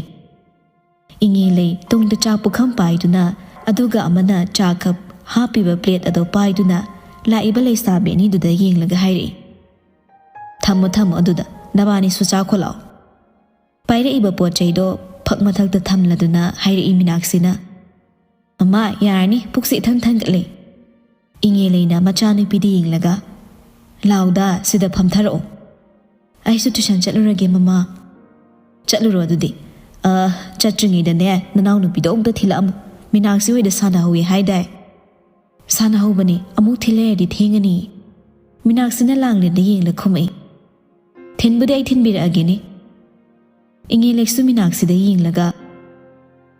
ꯏꯉꯦꯂꯩ ꯇꯨꯡꯗ ꯆꯥꯛ ꯄꯨꯈꯝ ꯄꯥꯏꯗꯨꯅ, ꯑꯗꯨꯒ ꯑꯃꯅ ꯆꯥ ꯀꯞ ꯍꯥꯞꯄꯤꯕ ꯄ꯭ꯂꯦꯠ ꯑꯗꯣ ꯄꯥꯏꯗꯨꯅ ꯂꯥꯛꯏꯕ ꯂꯩꯁꯥꯕꯤ ꯑꯅꯤꯗꯨꯗ ꯌꯦꯡꯂꯒ ꯍꯥꯏꯔꯛꯏ, "ꯊꯝꯃꯣ ꯊꯝꯃꯣ ꯑꯗꯨꯗ, ꯅꯕꯥꯅꯤꯁꯨ ꯆꯥꯈꯣ ꯂꯥꯛꯑꯣ꯫" ꯄꯥꯏꯔꯛꯏꯕ ꯄꯣꯠ ꯆꯩꯗꯣ ꯐꯛ ꯃꯊꯛꯇ ꯊꯝꯂꯗꯨꯅ ꯍꯥꯏꯔꯛꯏ ꯃꯤꯅꯥꯛꯁꯤꯅ, "ꯃꯃꯥ, ꯌꯥꯔꯅꯤ, ꯄꯨꯛꯁꯦ ꯏꯊꯟ ꯊꯟꯒꯠꯂꯦ꯫" ꯏꯉꯦꯂꯩꯅ ꯃꯆꯥꯅꯨꯄꯤꯗ ꯌꯦꯡꯂꯒ, "ꯂꯥꯎꯗ, ꯁꯤꯗ ꯐꯝꯊꯔꯛꯑꯣ꯫" "ꯑꯩꯁꯨ ꯇ꯭ꯌꯨꯁꯟ ꯆꯠꯂꯨꯔꯒꯦ ꯃꯃꯥ꯫" "ꯆꯠꯂꯨꯔꯣ ꯑꯗꯨꯗꯤ꯫ ꯑ, ꯆꯠꯇ꯭ꯔꯤꯉꯩꯗꯅꯦ ꯅꯅꯥꯎꯅꯨꯄꯤꯗꯣ ꯑꯃꯨꯛꯇ ꯊꯤꯜꯂꯛꯑꯝꯃꯨ꯫ ꯃꯤꯅꯥꯛꯁꯤ ꯍꯣꯏꯗ ꯁꯥꯟꯅꯍꯧꯋꯦ ꯍꯥꯏꯗꯥꯏ?" "ꯁꯥꯟꯅꯍꯧꯕꯅꯤ, ꯑꯃꯨꯛ ꯊꯤꯜꯂꯛꯑꯗꯤ ꯊꯦꯡꯉꯅꯤ꯫" ꯃꯤꯅꯥꯛꯁꯤꯅ ꯂꯥꯡꯂꯦꯟꯗ ꯌꯦꯡꯂ ꯈꯨꯝꯃꯛꯏ꯫ "ꯊꯤꯟꯕꯨꯗꯤ ꯑꯩ ꯊꯤꯟꯕꯤꯔꯛꯑꯒꯦꯅꯦ꯫" ꯏꯉꯦꯂꯩꯁꯨ ꯃꯤꯅꯥꯛꯁꯤꯗ ꯌꯦꯡꯂꯒ,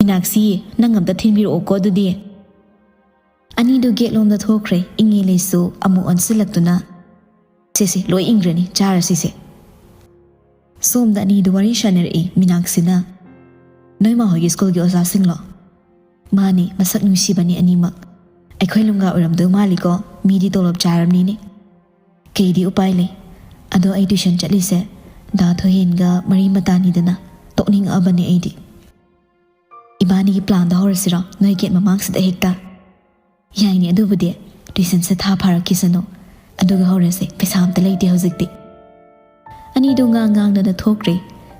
"ꯃꯤꯅꯥꯛꯁꯤ, ꯅꯪ ꯑꯝꯇ ꯊꯤꯟꯕꯤꯔꯛꯑꯣꯀꯣ ꯑꯗꯨꯗꯤ꯫" ꯑꯅꯤꯗꯨ ꯒꯦꯠꯂꯣꯝꯗ ꯊꯣꯛꯈ꯭ꯔꯦ꯫ ꯏꯉꯦꯂꯩꯁꯨ ꯑꯃꯨꯛ ꯑꯣꯟꯁꯤꯜꯂꯛꯇꯨꯅ, "ꯁꯦ ꯁꯦ, ꯂꯣꯏ ꯏꯪꯈ꯭ꯔꯅꯤ, ꯆꯥꯔꯁꯤꯁꯦ꯫" ꯁꯣꯝꯗ ꯑꯅꯤꯗꯨ ꯋꯥꯔꯤ ꯁꯥꯟꯅꯔꯛꯏ꯫ ꯃꯤꯅꯥꯛꯁꯤꯅ, "ꯅꯣꯏ ꯃꯥ ꯍꯣꯏꯒꯤ ꯁ꯭ꯀꯨꯜꯒꯤ ꯑꯣꯖꯥꯁꯤꯡꯂꯣ?" "ꯃꯥꯅꯤ, ꯃꯁꯛ ꯅꯨꯡꯁꯤꯕꯅꯤ ꯑꯅꯤꯃꯛ꯫ ꯑꯩꯈꯣꯏ ꯂꯣꯝꯒ ꯑꯣꯏꯔꯝꯗꯧ ꯃꯥꯜꯂꯤꯀꯣ, ꯃꯤꯗꯤ ꯇꯣꯂꯣꯞ ꯆꯥꯔꯕꯅꯤꯅꯦ꯫" "ꯀꯩꯗꯤ ꯎꯄꯥꯏ ꯂꯩ꯫ ꯑꯗꯣ ꯑꯩ ꯇ꯭ꯌꯨꯁꯟ ꯆꯠꯂꯤꯁꯦ ꯗꯥ ꯊꯣꯏꯍꯦꯟꯒ ꯃꯔꯤ ꯃꯇꯥꯅꯤꯗꯅ, ꯇꯣꯛꯅꯤꯡꯉꯛꯑꯕꯅꯦ ꯑꯩꯗꯤ꯫" "ꯏꯕꯥꯅꯤꯒꯤ ꯄ꯭ꯂꯥꯟꯗꯣ ꯍꯧꯔꯁꯤꯔꯣ, ꯅꯣꯏ ꯒꯦꯠ ꯃꯃꯥꯡꯁꯤꯗ ꯍꯦꯛꯇ?" ꯌꯥꯏꯅꯦ, ꯑꯗꯨꯕꯨꯗꯤ ꯇꯨꯏꯁꯟꯁꯦ ꯊꯥ ꯐꯥꯔꯛꯈꯤꯁꯅꯨ, ꯑꯗꯨꯒ ꯍꯧꯔꯁꯦ꯫ ꯄꯩꯁꯥ ꯑꯝꯇ ꯂꯩꯇꯦ ꯍꯧꯖꯤꯛꯇꯤ꯫ ꯑꯅꯤꯗꯣ ꯉꯥꯡ ꯉꯥꯡꯗꯅ ꯊꯣꯛꯈ꯭ꯔꯦ꯫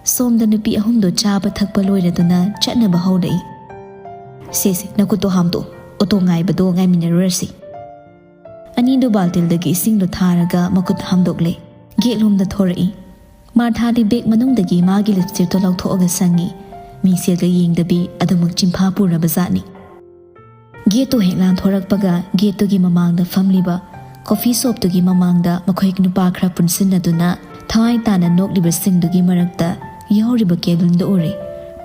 ꯁꯣꯝꯗ ꯅꯨꯄꯤ ꯑꯍꯨꯝꯗꯣ ꯆꯥꯕ ꯊꯛꯄ ꯂꯣꯏꯔꯗꯨꯅ ꯆꯠꯅꯕ ꯍꯧꯔꯛꯏ꯫ "ꯁꯦꯁꯦ, ꯅꯈꯨꯠꯇꯣ ꯍꯥꯝꯗꯣꯛꯑꯣ, ꯑꯣꯇꯣ ꯉꯥꯏꯕꯗꯣ ꯉꯥꯏꯃꯤꯟꯅꯔꯨꯔꯁꯤ꯫" ꯑꯅꯤꯗꯣ ꯕꯥꯜꯇꯤꯜꯗꯒꯤ ꯏꯁꯤꯡꯗꯣ ꯊꯥꯔꯒ ꯃꯈꯨꯠ ꯍꯥꯝꯗꯣꯛꯂꯦ꯫ ꯒꯦꯠ ꯂꯣꯝꯗ ꯊꯣꯔꯛꯏ꯫ ꯃꯥꯔꯊꯥꯗꯤ ꯕꯦꯒ ꯃꯅꯨꯡꯗꯒꯤ ꯃꯥꯒꯤ ꯂꯤꯞꯁꯇꯤꯛꯇꯣ ꯂꯧꯊꯣꯛꯑꯒ ꯁꯪꯉꯤ꯫ ꯃꯤꯡꯁꯦꯜꯒ ꯌꯦꯡꯗꯕꯤ ꯑꯗꯨꯃꯛ ꯆꯤꯟꯐꯥ ꯄꯨꯔꯕ ꯖꯥꯠꯅꯤ꯫ ꯒꯦꯠꯇꯣ ꯍꯦꯛ ꯂꯥꯟꯊꯣꯔꯛꯄꯒ ꯒꯦꯠꯇꯨꯒꯤ ꯃꯃꯥꯡꯗ ꯐꯝꯂꯤꯕ ꯀꯣꯐꯤ ꯁꯣꯞꯇꯨꯒꯤ ꯃꯃꯥꯡꯗ ꯃꯈꯣꯏ ꯅꯨꯄꯥ ꯈꯔ ꯄꯨꯟꯁꯤꯟꯅꯗꯨꯅ ꯊꯋꯥꯏ ꯇꯥꯅ ꯅꯣꯛꯂꯤꯕꯁꯤꯡꯗꯨꯒꯤ ꯃꯔꯛꯇ ꯌꯥꯎꯔꯤꯕ ꯀꯦꯜꯚꯤꯟꯗꯣ ꯎꯔꯦ꯫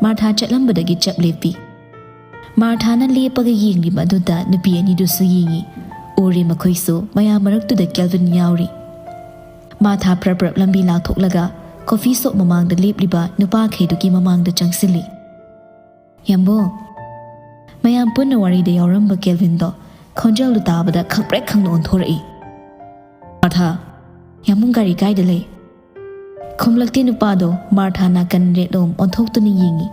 ꯃꯥꯔꯊꯥ ꯆꯠꯂꯝꯕꯗꯒꯤ ꯆꯞ ꯂꯦꯞꯄꯤ꯫ ꯃꯥꯔꯊꯥꯅ ꯂꯦꯞꯄꯒ ꯌꯦꯡꯂꯤꯕ ꯑꯗꯨꯗ ꯅꯨꯄꯤ ꯑꯅꯤꯗꯨꯁꯨ ꯌꯦꯡꯉꯤ꯫ ꯎꯔꯦ ꯃꯈꯣꯏꯁꯨ ꯃꯌꯥꯝ ꯃꯔꯛꯇꯨꯗ ꯀꯦꯜꯚꯤꯟ ꯌꯥꯎꯔꯤ꯫ ꯃꯥꯔꯊꯥ ꯄ꯭ꯔꯞ ꯄ꯭ꯔꯞ ꯂꯝꯕꯤ ꯂꯥꯊꯣꯛꯂꯒ ꯀꯣꯐꯤ ꯁꯣꯞ ꯃꯃꯥꯡꯗ ꯂꯦꯞꯂꯤꯕ ꯅꯨꯄꯥꯈꯩꯗꯨꯒꯤ ꯃꯃꯥꯡꯗ ꯆꯪꯁꯤꯜꯂꯤ꯫ "ꯌꯥꯝꯕꯨꯡ!" ꯃꯌꯥꯝ ꯄꯨꯟꯅ ꯋꯥꯔꯤꯗ ꯌꯥꯎꯔꯝꯕ ꯀꯦꯜꯚꯤꯟꯗꯣ ꯈꯣꯟꯖꯦꯜꯗꯨ ꯇꯥꯕꯗ ꯈꯪꯄ꯭ꯔꯦꯛ ꯈꯪꯅ ꯑꯣꯟꯊꯣꯔꯛꯏ꯫ "ꯃꯥꯔꯊꯥ, ꯌꯥꯝꯕꯨꯡ ꯒꯥꯔꯤ ꯀꯥꯏꯗ ꯂꯩ?" ꯈꯨꯝꯂꯛꯇꯦ ꯅꯨꯄꯥꯗꯣ꯫ ꯃꯥꯔꯊꯥ ꯅꯥꯀꯟ ꯔꯦꯠꯂꯣꯝ ꯑꯣꯟꯊꯣꯛꯇꯨꯅ ꯌꯦꯡꯉꯤ꯫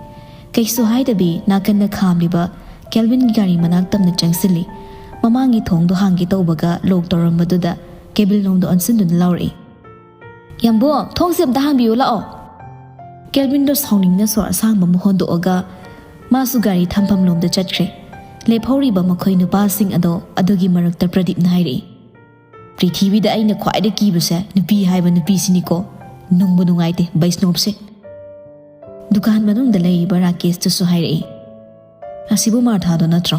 ꯀꯩꯁꯨ ꯍꯥꯏꯗꯕꯤ ꯅꯥꯀꯟꯗ ꯈꯥꯝꯂꯤꯕ ꯀꯦꯜꯚꯤꯟꯒꯤ ꯒꯥꯔꯤ ꯃꯅꯥꯛ ꯇꯝꯅ ꯆꯪꯁꯤꯜꯂꯤ꯫ ꯃꯃꯥꯡꯒꯤ ꯊꯣꯡꯗꯣ ꯍꯥꯡꯒꯦ ꯇꯧꯕꯒ ꯂꯣꯛ ꯇꯧꯔꯝꯕꯗꯨꯗ ꯀꯦꯕꯤꯟ ꯂꯣꯝꯗ ꯑꯣꯟꯁꯤꯟꯗꯨꯅ ꯂꯥꯎꯔꯛꯏ꯫ "ꯌꯥꯝꯕꯨꯡ, ꯊꯣꯡꯁꯦ ꯑꯝꯇ ꯍꯥꯡꯕꯤꯌꯨ ꯂꯥꯛꯑꯣ!" ꯀꯦꯜꯚꯤꯟꯗꯣ ꯁꯥꯎꯅꯤꯡꯅ ꯁꯣꯔ ꯑꯁꯥꯡꯕ ꯑꯃ ꯍꯣꯟꯗꯣꯛꯑꯒ ꯃꯥꯁꯨ ꯒꯥꯔꯤ ꯊꯝꯐꯝ ꯂꯣꯝꯗ ꯆꯠꯈ꯭ꯔꯦ꯫ ꯂꯦꯞꯍꯧꯔꯤꯕ ꯃꯈꯣꯏ ꯅꯨꯄꯥꯁꯤꯡ ꯑꯗꯣ ꯑꯗꯨꯒꯤ ꯃꯔꯛꯇ ꯄ꯭ꯔꯗꯤꯞꯅ ꯍꯥꯏꯔꯛꯏ, "ꯄ꯭ꯔꯤꯊꯤꯕꯤꯗ ꯑꯩꯅ ꯈ꯭ꯋꯥꯏꯗꯒꯤ ꯀꯤꯕꯁꯦ ꯅꯨꯄꯤ ꯍꯥꯏꯕ ꯅꯨꯄꯤꯁꯤꯅꯤꯀꯣ꯫ ꯅꯨꯡꯕꯨ ꯅꯨꯡꯉꯥꯏꯇꯦ ꯕꯩꯁꯅꯣꯞꯁꯦ꯫" ꯗꯨꯀꯥꯟ ꯃꯅꯨꯡꯗ ꯂꯩꯔꯤꯕ ꯔꯥꯀꯦꯁꯇꯨꯁꯨ ꯍꯥꯏꯔꯛꯏ, "ꯑꯁꯤꯕꯨ ꯃꯥꯔꯊꯥꯗꯣ ꯅꯠꯇ꯭ꯔꯣ?"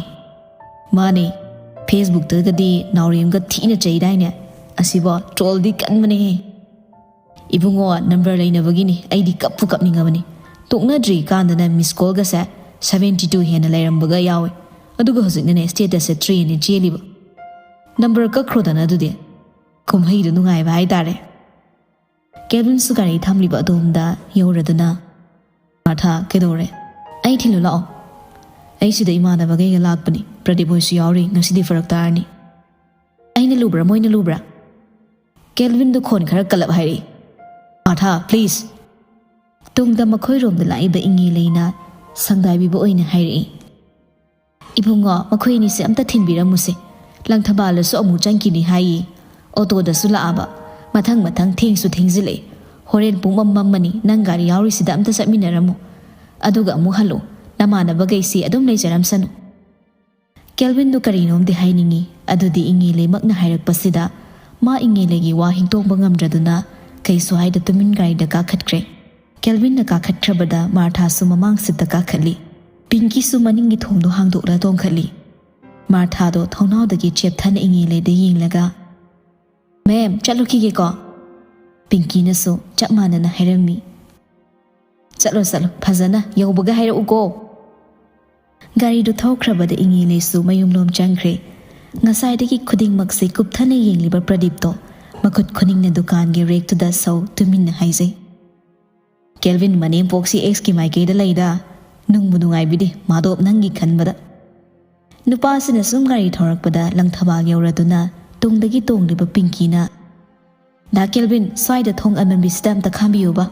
"ꯃꯥꯅꯦ, ꯐꯦꯁꯕꯨꯛꯇꯒꯗꯤ ꯅꯥꯎꯔꯦꯝꯒ ꯊꯤꯅ ꯆꯩꯗꯥꯏꯅꯦ? ꯑꯁꯤꯕꯣ ꯇ꯭ꯔꯣꯜꯗꯤ ꯀꯟꯕꯅꯦꯍꯦ꯫" "ꯏꯕꯨꯡꯉꯣ, ꯅꯝꯕꯔ ꯂꯩꯅꯕꯒꯤꯅꯤ, ꯑꯩꯗꯤ ꯀꯞꯄꯨ ꯀꯞꯅꯤꯡꯉꯕꯅꯤ꯫ ꯇꯣꯛꯅꯗ꯭ꯔꯤ ꯀꯥꯟꯗꯅ ꯃꯤꯁ ꯀꯣꯜꯒꯁꯦ ꯁꯚꯦꯟꯇꯤ ꯇꯨ ꯍꯦꯟꯅ ꯂꯩꯔꯝꯕꯒ ꯌꯥꯎꯋꯦ꯫ ꯑꯗꯨꯒ ꯍꯧꯖꯤꯛꯅꯅꯦ ꯁ꯭ꯇꯦꯇꯁꯁꯦ ꯊ꯭ꯔꯤ ꯑꯅ ꯆꯦꯜꯂꯤꯕ꯫ ꯅꯝꯕꯔ ꯀꯛꯈ꯭ꯔꯣꯗꯅ ꯑꯗꯨꯗꯤ꯫ ꯀꯨꯝꯍꯩꯗꯨ ꯅꯨꯡꯉꯥꯏꯕ ꯍꯥꯏꯇꯥꯔꯦ꯫" ꯀꯦꯜꯚꯤꯟꯁꯨ ꯒꯥꯔꯤ ꯊꯝꯂꯤꯕ ꯑꯗꯣꯝꯗ ꯌꯧꯔꯗꯨꯅ, "ꯃꯥꯔꯊꯥ, ꯀꯩꯗꯧꯔꯦ?" "ꯑꯩ ꯊꯤꯜꯂꯨ ꯂꯥꯛꯑꯣ꯫" "ꯑꯩ ꯁꯤꯗ ꯏꯃꯥꯟꯅꯕꯈꯩꯒ ꯂꯥꯛꯄꯅꯤ, ꯄ꯭ꯔꯗꯤꯞ ꯍꯣꯏꯁꯨ ꯌꯥꯎꯔꯤ, ꯉꯁꯤꯗꯤ ꯐꯔꯛ ꯇꯥꯔꯅꯤ꯫" "ꯑꯩꯅ ꯂꯨꯕ꯭ꯔꯥ, ꯃꯣꯏꯅ ꯂꯨꯕ꯭ꯔꯥ?" ꯀꯦꯜꯚꯤꯟꯗꯣ ꯈꯣꯟ ꯈꯔ ꯀꯜꯂꯞ ꯍꯥꯏꯔꯛꯏ꯫ "ꯃꯥꯔꯊꯥ, ꯄ꯭ꯂꯤꯖ!" ꯇꯨꯡꯗ ꯃꯈꯣꯏꯔꯣꯝꯗ ꯂꯥꯛꯏꯕ ꯏꯉꯦ ꯂꯩꯅ ꯁꯪꯗꯥꯏꯕꯤꯕ ꯑꯣꯏꯅ ꯍꯥꯏꯔꯛꯏ꯫ "ꯏꯕꯨꯡꯉꯣ, ꯃꯈꯣꯏ ꯑꯅꯤꯁꯦ ꯑꯝꯇ ꯊꯤꯟꯕꯤꯔꯝꯃꯨꯁꯦ꯫ ꯂꯪꯊꯕꯥꯜꯗꯁꯨ ꯑꯃꯨꯛ ꯆꯪꯈꯤꯅꯤ ꯍꯥꯏꯌꯦ꯫ ꯑꯣꯇꯣꯗꯁꯨ ꯂꯥꯛꯑꯕ꯫ ꯃꯊꯪ ꯃꯊꯪ ꯊꯦꯡꯁꯨ ꯊꯦꯡꯖꯤꯜꯂꯛꯑꯦ꯫ ꯍꯣꯔꯦꯟ ꯄꯨꯡ ꯃꯝ ꯃꯝꯃꯅꯤ, ꯅꯪ ꯒꯥꯔꯤ ꯌꯥꯎꯔꯤꯁꯤꯗ ꯑꯝꯇ ꯆꯠꯃꯤꯟꯅꯔꯝꯃꯨ꯫ ꯑꯗꯨꯒ ꯑꯃꯨꯛ ꯍꯜꯂꯣ꯫ ꯅꯃꯥꯟꯅꯕꯈꯩꯁꯤ ꯑꯗꯨꯝ ꯂꯩꯖꯔꯝꯁꯅꯨ꯫" ꯀꯦꯜꯚꯤꯟꯗꯨ ꯀꯔꯤꯅꯣꯝꯗꯤ ꯍꯥꯏꯅꯤꯡꯉꯤ, ꯑꯗꯨꯗꯤ ꯏꯉꯦꯂꯩꯃꯛꯅ ꯍꯥꯏꯔꯛꯄꯁꯤꯗ ꯃꯥ ꯏꯉꯦꯂꯩꯒꯤ ꯋꯥ ꯍꯤꯡꯇꯣꯡꯕ ꯉꯝꯗ꯭ꯔꯗꯨꯅ ꯀꯩꯁꯨ ꯍꯥꯏꯗ ꯇꯨꯃꯤꯟ ꯒꯥꯔꯤꯗ ꯀꯥꯈꯠꯈ꯭ꯔꯦ꯫ ꯀꯦꯜꯚꯤꯟꯅ ꯀꯥꯈꯠꯈ꯭ꯔꯕꯗ ꯃꯥꯔꯊꯥꯁꯨ ꯃꯃꯥꯡ ꯁꯤꯠꯇ ꯀꯥꯈꯠꯂꯤ꯫ ꯄꯤꯡꯀꯤꯁꯨ ꯃꯅꯤꯡꯒꯤ ꯊꯣꯡꯗꯣ ꯍꯥꯡꯗꯣꯛꯂ ꯇꯣꯡꯈꯠꯂꯤ꯫ ꯃꯥꯔꯊꯥꯗꯣ ꯊꯣꯡꯅꯥꯎꯗꯒꯤ ꯆꯦꯞꯊꯅ ꯏꯉꯦꯂꯩꯗ ꯌꯦꯡꯂꯒ, "ꯃꯦꯝ, ꯆꯠꯂꯨꯈꯤꯒꯦꯀꯣ꯫" ꯄꯤꯡꯀꯤꯅꯁꯨ ꯆꯞ ꯃꯥꯟꯅꯅ ꯍꯥꯏꯔꯝꯃꯤ꯫ "ꯆꯠꯂꯣ, ꯆꯠꯂꯣ, ꯐꯖꯅ ꯌꯧꯕꯒ ꯍꯥꯏꯔꯛꯎꯀꯣ꯫" ꯒꯥꯔꯤꯗꯨ ꯊꯧꯈ꯭ꯔꯕꯗ ꯏꯉꯦꯂꯩꯁꯨ ꯃꯌꯨꯝꯂꯣꯝ ꯆꯪꯈ꯭ꯔꯦ꯫ ꯉꯁꯥꯏꯗꯒꯤ ꯈꯨꯗꯤꯡꯃꯛꯁꯦ ꯀꯨꯞꯊꯅ ꯌꯦꯡꯂꯤꯕ ꯄ꯭ꯔꯗꯤꯞꯇꯣ ꯃꯈꯨꯠ ꯈꯨꯅꯤꯡꯅ ꯗꯨꯀꯥꯟꯒꯤ ꯔꯦꯛꯇꯨꯗ ꯁꯧ ꯇꯨꯃꯤꯟꯅ ꯍꯥꯏꯖꯩ꯫ "ꯀꯦꯜꯚꯤꯟ ꯃꯅꯦꯝꯄꯣꯛꯁꯤ ꯑꯦꯛꯁꯀꯤ ꯃꯥꯏꯀꯩꯗ ꯂꯩꯗ꯫ ꯅꯨꯡꯕꯨ ꯅꯨꯡꯉꯥꯏꯕꯤꯗꯦ ꯃꯥꯗꯣꯞ ꯅꯪꯒꯤ ꯈꯟꯕꯗ꯫ ꯅꯨꯄꯥꯁꯤꯅ ꯁꯨꯝ ꯒꯥꯔꯤ ꯊꯧꯔꯛꯄꯗ ꯂꯪꯊꯕꯥꯜ ꯌꯧꯔꯗꯨꯅ ꯇꯨꯡꯗꯒꯤ ꯇꯣꯡꯂꯤꯕ ꯄꯤꯡꯀꯤꯅ, "ꯗꯥ ꯀꯦꯜꯚꯤꯟ, ꯁ꯭ꯋꯥꯏꯗ ꯊꯣꯡ ꯑꯃꯟꯕꯤꯁꯤꯗ ꯑꯝꯇ ꯈꯥꯝꯕꯤꯌꯨꯕ꯫"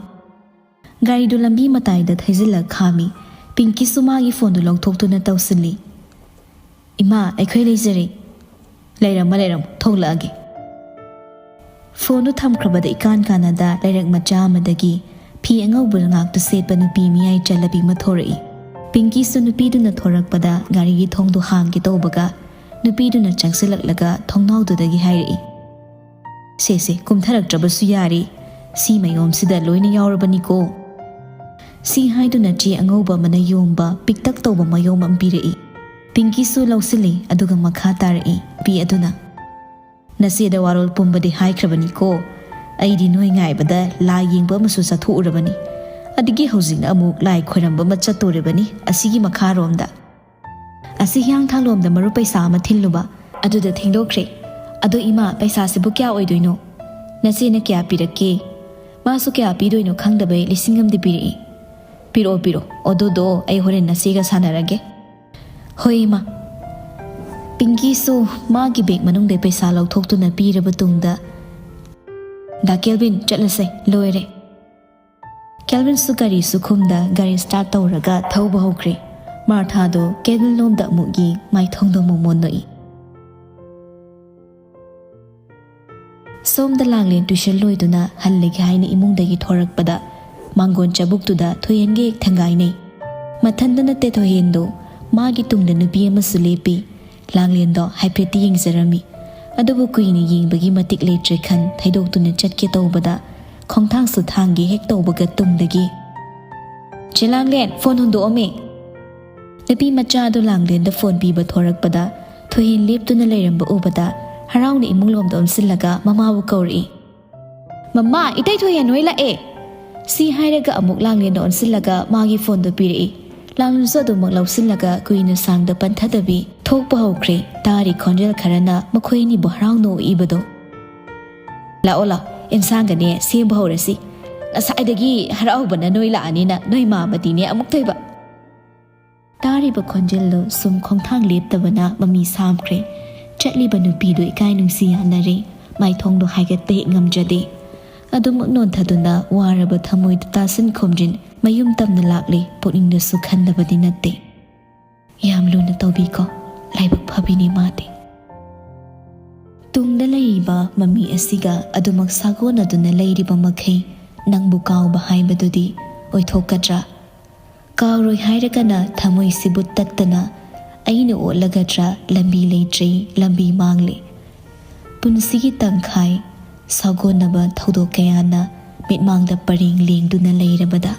ꯒꯥꯔꯤꯗꯨ ꯂꯝꯕꯤ ꯃꯇꯥꯏꯗ ꯊꯩꯖꯤꯜꯂ ꯈꯥꯝꯃꯤ꯫ ꯄꯤꯡꯀꯤꯁꯨ ꯃꯥꯒꯤ ꯐꯣꯟꯗꯨ ꯂꯧꯊꯣꯛꯇꯨꯅ ꯇꯧꯁꯤꯜꯂꯤ꯫ "ꯏꯃꯥ, ꯑꯩꯈꯣꯏ ꯂꯩꯖꯔꯦ꯫" "ꯂꯩꯔꯝꯃꯣ, ꯂꯩꯔꯝꯃꯣ, ꯊꯣꯛꯂꯛꯑꯒꯦ꯫" ꯐꯣꯟꯗꯨ ꯊꯝꯈ꯭ꯔꯕꯗ ꯏꯀꯥꯟ ꯀꯥꯟꯅꯗ ꯂꯩꯔꯛ ꯃꯆꯥ ꯑꯃꯗꯒꯤ ꯐꯤ ꯑꯉꯧꯕ ꯉꯥꯛꯇ ꯁꯦꯠꯄ ꯅꯨꯄꯤ ꯃꯤꯌꯥꯏ ꯆꯜꯂꯕꯤ ꯑꯃ ꯊꯣꯔꯛꯏ꯫ ꯄꯤꯡꯀꯤꯁꯨ ꯅꯨꯄꯤꯗꯨꯅ ꯊꯣꯔꯛꯄꯗ ꯒꯥꯔꯤꯒꯤ ꯊꯣꯡꯗꯨ ꯍꯥꯡꯒꯦ ꯇꯧꯕꯒ ꯅꯨꯄꯤꯗꯨꯅ ꯆꯪꯁꯤꯜꯂꯛꯂꯒ ꯊꯣꯡꯅꯥꯎꯗꯨꯗꯒꯤ ꯍꯥꯏꯔꯛꯏ, "ꯁꯦ, ꯁꯦ, ꯀꯨꯝꯊꯔꯛꯇ꯭ꯔꯕꯁꯨ ꯌꯥꯔꯤ꯫ ꯁꯤ ꯃꯌꯣꯝꯁꯤꯗ ꯂꯣꯏꯅ ꯌꯥꯎꯔꯕꯅꯤꯀꯣ꯫ ꯁꯤ" ꯍꯥꯏꯗꯨꯅ ꯆꯦ ꯑꯉꯧꯕ ꯑꯃꯅ ꯌꯣꯝꯕ ꯄꯤꯛꯇꯛ ꯇꯧꯕ ꯃꯌꯣꯝ ꯑꯃ ꯄꯤꯔꯛꯏ꯫ ꯄꯤꯡꯀꯤꯁꯨ ꯂꯧꯁꯤꯜꯂꯤ, ꯑꯗꯨꯒ ꯃꯈꯥ ꯇꯥꯔꯛꯏ ꯅꯨꯄꯤ ꯑꯗꯨꯅ, "ꯅꯆꯦꯗ ꯋꯥꯔꯣꯜ ꯄꯨꯝꯕꯗꯤ ꯍꯥꯏꯈ꯭ꯔꯕꯅꯤꯀꯣ꯫ ꯑꯩꯗꯤ ꯅꯣꯏ ꯉꯥꯏꯕꯗ ꯂꯥꯏ ꯌꯦꯡꯕ ꯑꯃꯁꯨ ꯆꯠꯊꯣꯛꯎꯔꯕꯅꯤ꯫ ꯑꯗꯒꯤ ꯍꯧꯖꯤꯛꯅ ꯑꯃꯨꯛ ꯂꯥꯏ ꯈꯣꯏꯔꯝꯕ ꯑꯃ ꯆꯠꯇꯣꯔꯤꯕꯅꯤ ꯑꯁꯤꯒꯤ ꯃꯈꯥꯔꯣꯝꯗ꯫ ꯑꯁꯤ ꯍꯤꯌꯥꯡꯊꯥꯡꯂꯣꯝꯗ ꯃꯔꯨꯞ ꯄꯩꯁꯥ ꯑꯃ ꯊꯤꯜꯂꯨꯕ꯫ ꯑꯗꯨꯗ ꯊꯦꯡꯗꯣꯛꯈ꯭ꯔꯦ꯫ ꯑꯗꯣ ꯏꯃꯥ, ꯄꯩꯁꯥꯁꯤꯕꯨ ꯀꯌꯥ ꯑꯣꯏꯗꯣꯏꯅꯣ? ꯅꯆꯦꯅ ꯀꯌꯥ ꯄꯤꯔꯛꯀꯦ?" "ꯃꯥꯁꯨ ꯀꯌꯥ ꯄꯤꯗꯣꯏꯅꯣ ꯈꯪꯗꯕꯩ ꯂꯤꯁꯤꯡ ꯑꯃꯗꯤ ꯄꯤꯔꯛꯏ꯫" "ꯄꯤꯔꯛꯑꯣ, ꯄꯤꯔꯛꯑꯣ꯫ ꯑꯗꯨꯗꯣ ꯑꯩ ꯍꯣꯔꯦꯟ ꯅꯆꯦꯒ ꯁꯥꯟꯅꯔꯒꯦ꯫" "ꯍꯣꯏ, ꯏꯃꯥ꯫" ꯄꯤꯡꯀꯤꯁꯨ ꯃꯥꯒꯤ ꯕꯦꯒ ꯃꯅꯨꯡꯗ ꯄꯩꯁꯥ ꯂꯧꯊꯣꯛꯇꯨꯅ ꯄꯤꯔꯕ ꯇꯨꯡꯗ, "ꯗꯥ ꯀꯦꯜꯚꯤꯟ, ꯆꯠꯂꯁꯦ, ꯂꯣꯏꯔꯦ꯫" ꯀꯦꯜꯚꯤꯟꯁꯨ ꯒꯥꯔꯤꯁꯨ ꯈꯨꯝꯗ ꯒꯥꯔꯤ ꯁ꯭ꯇꯥꯔꯠ ꯇꯧꯔꯒ ꯊꯧꯕ ꯍꯧꯈ꯭ꯔꯦ꯫ ꯃꯥꯔꯊꯥꯗꯣ ꯀꯦꯕꯜ ꯂꯣꯝꯗ ꯑꯃꯨꯛ ꯌꯦꯡ, ꯃꯥꯏꯊꯣꯡꯗꯣ ꯃꯣꯃꯣꯟ ꯅꯣꯛꯏ꯫ ꯁꯣꯝꯗ ꯂꯥꯡꯂꯦꯟ ꯇꯨꯏꯁꯟ ꯂꯣꯏꯗꯨꯅ ꯍꯜꯂꯒꯦ ꯍꯥꯏꯅ ꯏꯃꯨꯡꯗꯒꯤ ꯊꯣꯔꯛꯄꯗ ꯃꯥꯡꯒꯣꯟ ꯆꯥꯕꯨꯛꯇꯨꯗ ꯊꯣꯏꯍꯦꯟꯒ ꯍꯦꯛ ꯊꯦꯡꯒꯥꯏꯅꯩ꯫ ꯃꯊꯟꯇ ꯅꯠꯇꯦ ꯊꯣꯏꯍꯦꯟꯗꯣ, ꯃꯥꯒꯤ ꯇꯨꯡꯗ ꯅꯨꯄꯤ ꯑꯃꯁꯨ ꯂꯦꯞꯄꯤ꯫ ꯂꯥꯡꯂꯦꯟꯗꯣ ꯍꯥꯏꯐꯦꯠꯇꯤ ꯌꯦꯡꯖꯔꯝꯃꯤ, ꯑꯗꯨꯕꯨ ꯀꯨꯏꯅ ꯌꯦꯡꯕꯒꯤ ꯃꯇꯤꯛ ꯂꯩꯇ꯭ꯔꯦ ꯈꯟ ꯊꯩꯗꯣꯛꯇꯨꯅ ꯆꯠꯀꯦ ꯇꯧꯕꯗ ꯈꯣꯡꯊꯥꯡꯁꯨ ꯊꯥꯡꯒꯦ ꯍꯦꯛ ꯇꯧꯕꯒ ꯇꯨꯡꯗꯒꯤ, "ꯆꯦ ꯂꯥꯡꯂꯦꯟ, ꯐꯣꯟ ꯍꯨꯟꯗꯣꯛꯑꯝꯃꯦ!" ꯅꯨꯄꯤ ꯃꯆꯥꯗꯨ ꯂꯥꯡꯂꯦꯟꯗ ꯐꯣꯟ ꯄꯤꯕ ꯊꯣꯔꯛꯄꯗ ꯊꯣꯏꯍꯦꯟ ꯂꯦꯞꯇꯨꯅ ꯂꯩꯔꯝꯕ ꯎꯕꯗ ꯍꯔꯥꯎꯅ ꯏꯃꯨꯡ ꯂꯣꯝꯗ ꯑꯣꯟꯁꯤꯜꯂꯒ ꯃꯃꯥꯕꯨ ꯀꯧꯔꯛꯏ꯫ "ꯃꯃꯥ, ꯏꯇꯩ ꯊꯣꯏꯍꯦꯟ ꯍꯣꯏ ꯂꯥꯛꯑꯦ!" ꯁꯤ ꯍꯥꯏꯔꯒ ꯑꯃꯨꯛ ꯂꯥꯡꯂꯦꯟꯗ ꯑꯣꯟꯁꯤꯜꯂꯒ ꯃꯥꯒꯤ ꯐꯣꯟꯗꯨ ꯄꯤꯔꯛꯏ꯫ ꯂꯥꯡꯂꯦꯟꯁꯨ ꯑꯗꯨꯃꯛ ꯂꯧꯁꯤꯜꯂꯒ ꯀꯨꯏꯅ ꯁꯥꯡꯗ ꯄꯟꯊꯗꯕꯤ ꯊꯣꯛꯄ ꯍꯧꯈ꯭ꯔꯦ꯫ ꯇꯥꯔꯤ ꯈꯣꯟꯖꯦꯜ ꯈꯔꯅ ꯃꯈꯣꯏ ꯑꯅꯤꯕꯨ ꯍꯔꯥꯎ ꯅꯣꯛꯏꯕꯗꯣ꯫ "ꯂꯥꯛꯑꯣ, ꯂꯥꯛꯑꯣ, ꯏꯟꯁꯥꯡꯒꯅꯦ ꯁꯦꯝꯕ ꯍꯧꯔꯁꯤ꯫ ꯉꯁꯥꯏꯗꯒꯤ ꯍꯔꯥꯎꯕꯅ ꯅꯣꯏ ꯂꯥꯛꯑꯅꯤꯅ ꯅꯣꯏ ꯃꯥꯃꯗꯤꯅꯦ ꯑꯃꯨꯛ ꯇꯣꯏꯕ!" ꯇꯥꯔꯤꯕ ꯈꯣꯟꯖꯦꯜꯗꯨ ꯁꯨꯝ ꯈꯣꯡꯊꯥꯡ ꯂꯦꯞꯇꯕꯅ ꯃꯃꯤ ꯁꯥꯝꯈ꯭ꯔꯦ꯫ ꯆꯠꯂꯤꯕ ꯅꯨꯄꯤꯗꯨ ꯏꯀꯥꯏ ꯅꯨꯡꯁꯤ ꯌꯥꯅꯔꯦ꯫ ꯃꯥꯏꯊꯣꯡꯗꯣ ꯍꯥꯏꯒꯠꯄ ꯍꯦꯛ ꯉꯝꯖꯗꯦ꯫ ꯑꯗꯨꯃꯛ ꯅꯣꯟꯊꯗꯨꯅ ꯋꯥꯔꯕ ꯊꯃꯣꯏꯗ ꯇꯥꯁꯤꯟ ꯈꯣꯝꯖꯤꯟ ꯃꯌꯨꯝ ꯇꯝꯅ ꯂꯥꯛꯂꯤ꯫ ꯄꯨꯛꯅꯤꯡꯗꯁꯨ ꯈꯟꯗꯕꯗꯤ ꯅꯠꯇꯦ꯫ ꯌꯥꯝ ꯂꯨꯅ ꯇꯧꯕꯤꯀꯣ, ꯂꯥꯏꯕꯛ ꯐꯕꯤꯅꯤ ꯃꯥꯗꯤ꯫ ꯇꯨꯡꯗ ꯂꯩꯔꯤꯕ ꯃꯃꯤ ꯑꯁꯤꯒ ꯑꯗꯨꯃꯛ ꯁꯥꯒꯣꯟꯅꯗꯨꯅ ꯂꯩꯔꯤꯕ ꯃꯈꯩ ꯅꯪꯕꯨ ꯀꯥꯎꯕ ꯍꯥꯏꯕꯗꯨꯗꯤ ꯑꯣꯏꯊꯣꯛꯀꯗ꯭ꯔꯥ? ꯀꯥꯎꯔꯣꯏ ꯍꯥꯏꯔꯒꯅ ꯊꯃꯣꯏꯁꯤꯕꯨ ꯇꯠꯇꯅ ꯑꯩꯅ ꯑꯣꯠꯂꯒꯗ꯭ꯔꯥ? ꯂꯝꯕꯤ ꯂꯩꯇ꯭ꯔꯦ, ꯂꯝꯕꯤ ꯃꯥꯡꯂꯦ꯫ ꯄꯨꯟꯁꯤꯒꯤ ꯇꯪꯈꯥꯏ ꯁꯥꯒꯣꯟꯅꯕ ꯊꯧꯗꯣꯛ ꯀꯌꯥꯅ ꯃꯤꯠꯃꯥꯡꯗ ꯄꯔꯦꯡ ꯂꯦꯡꯗꯨꯅ ꯂꯩꯔꯕꯗ꯫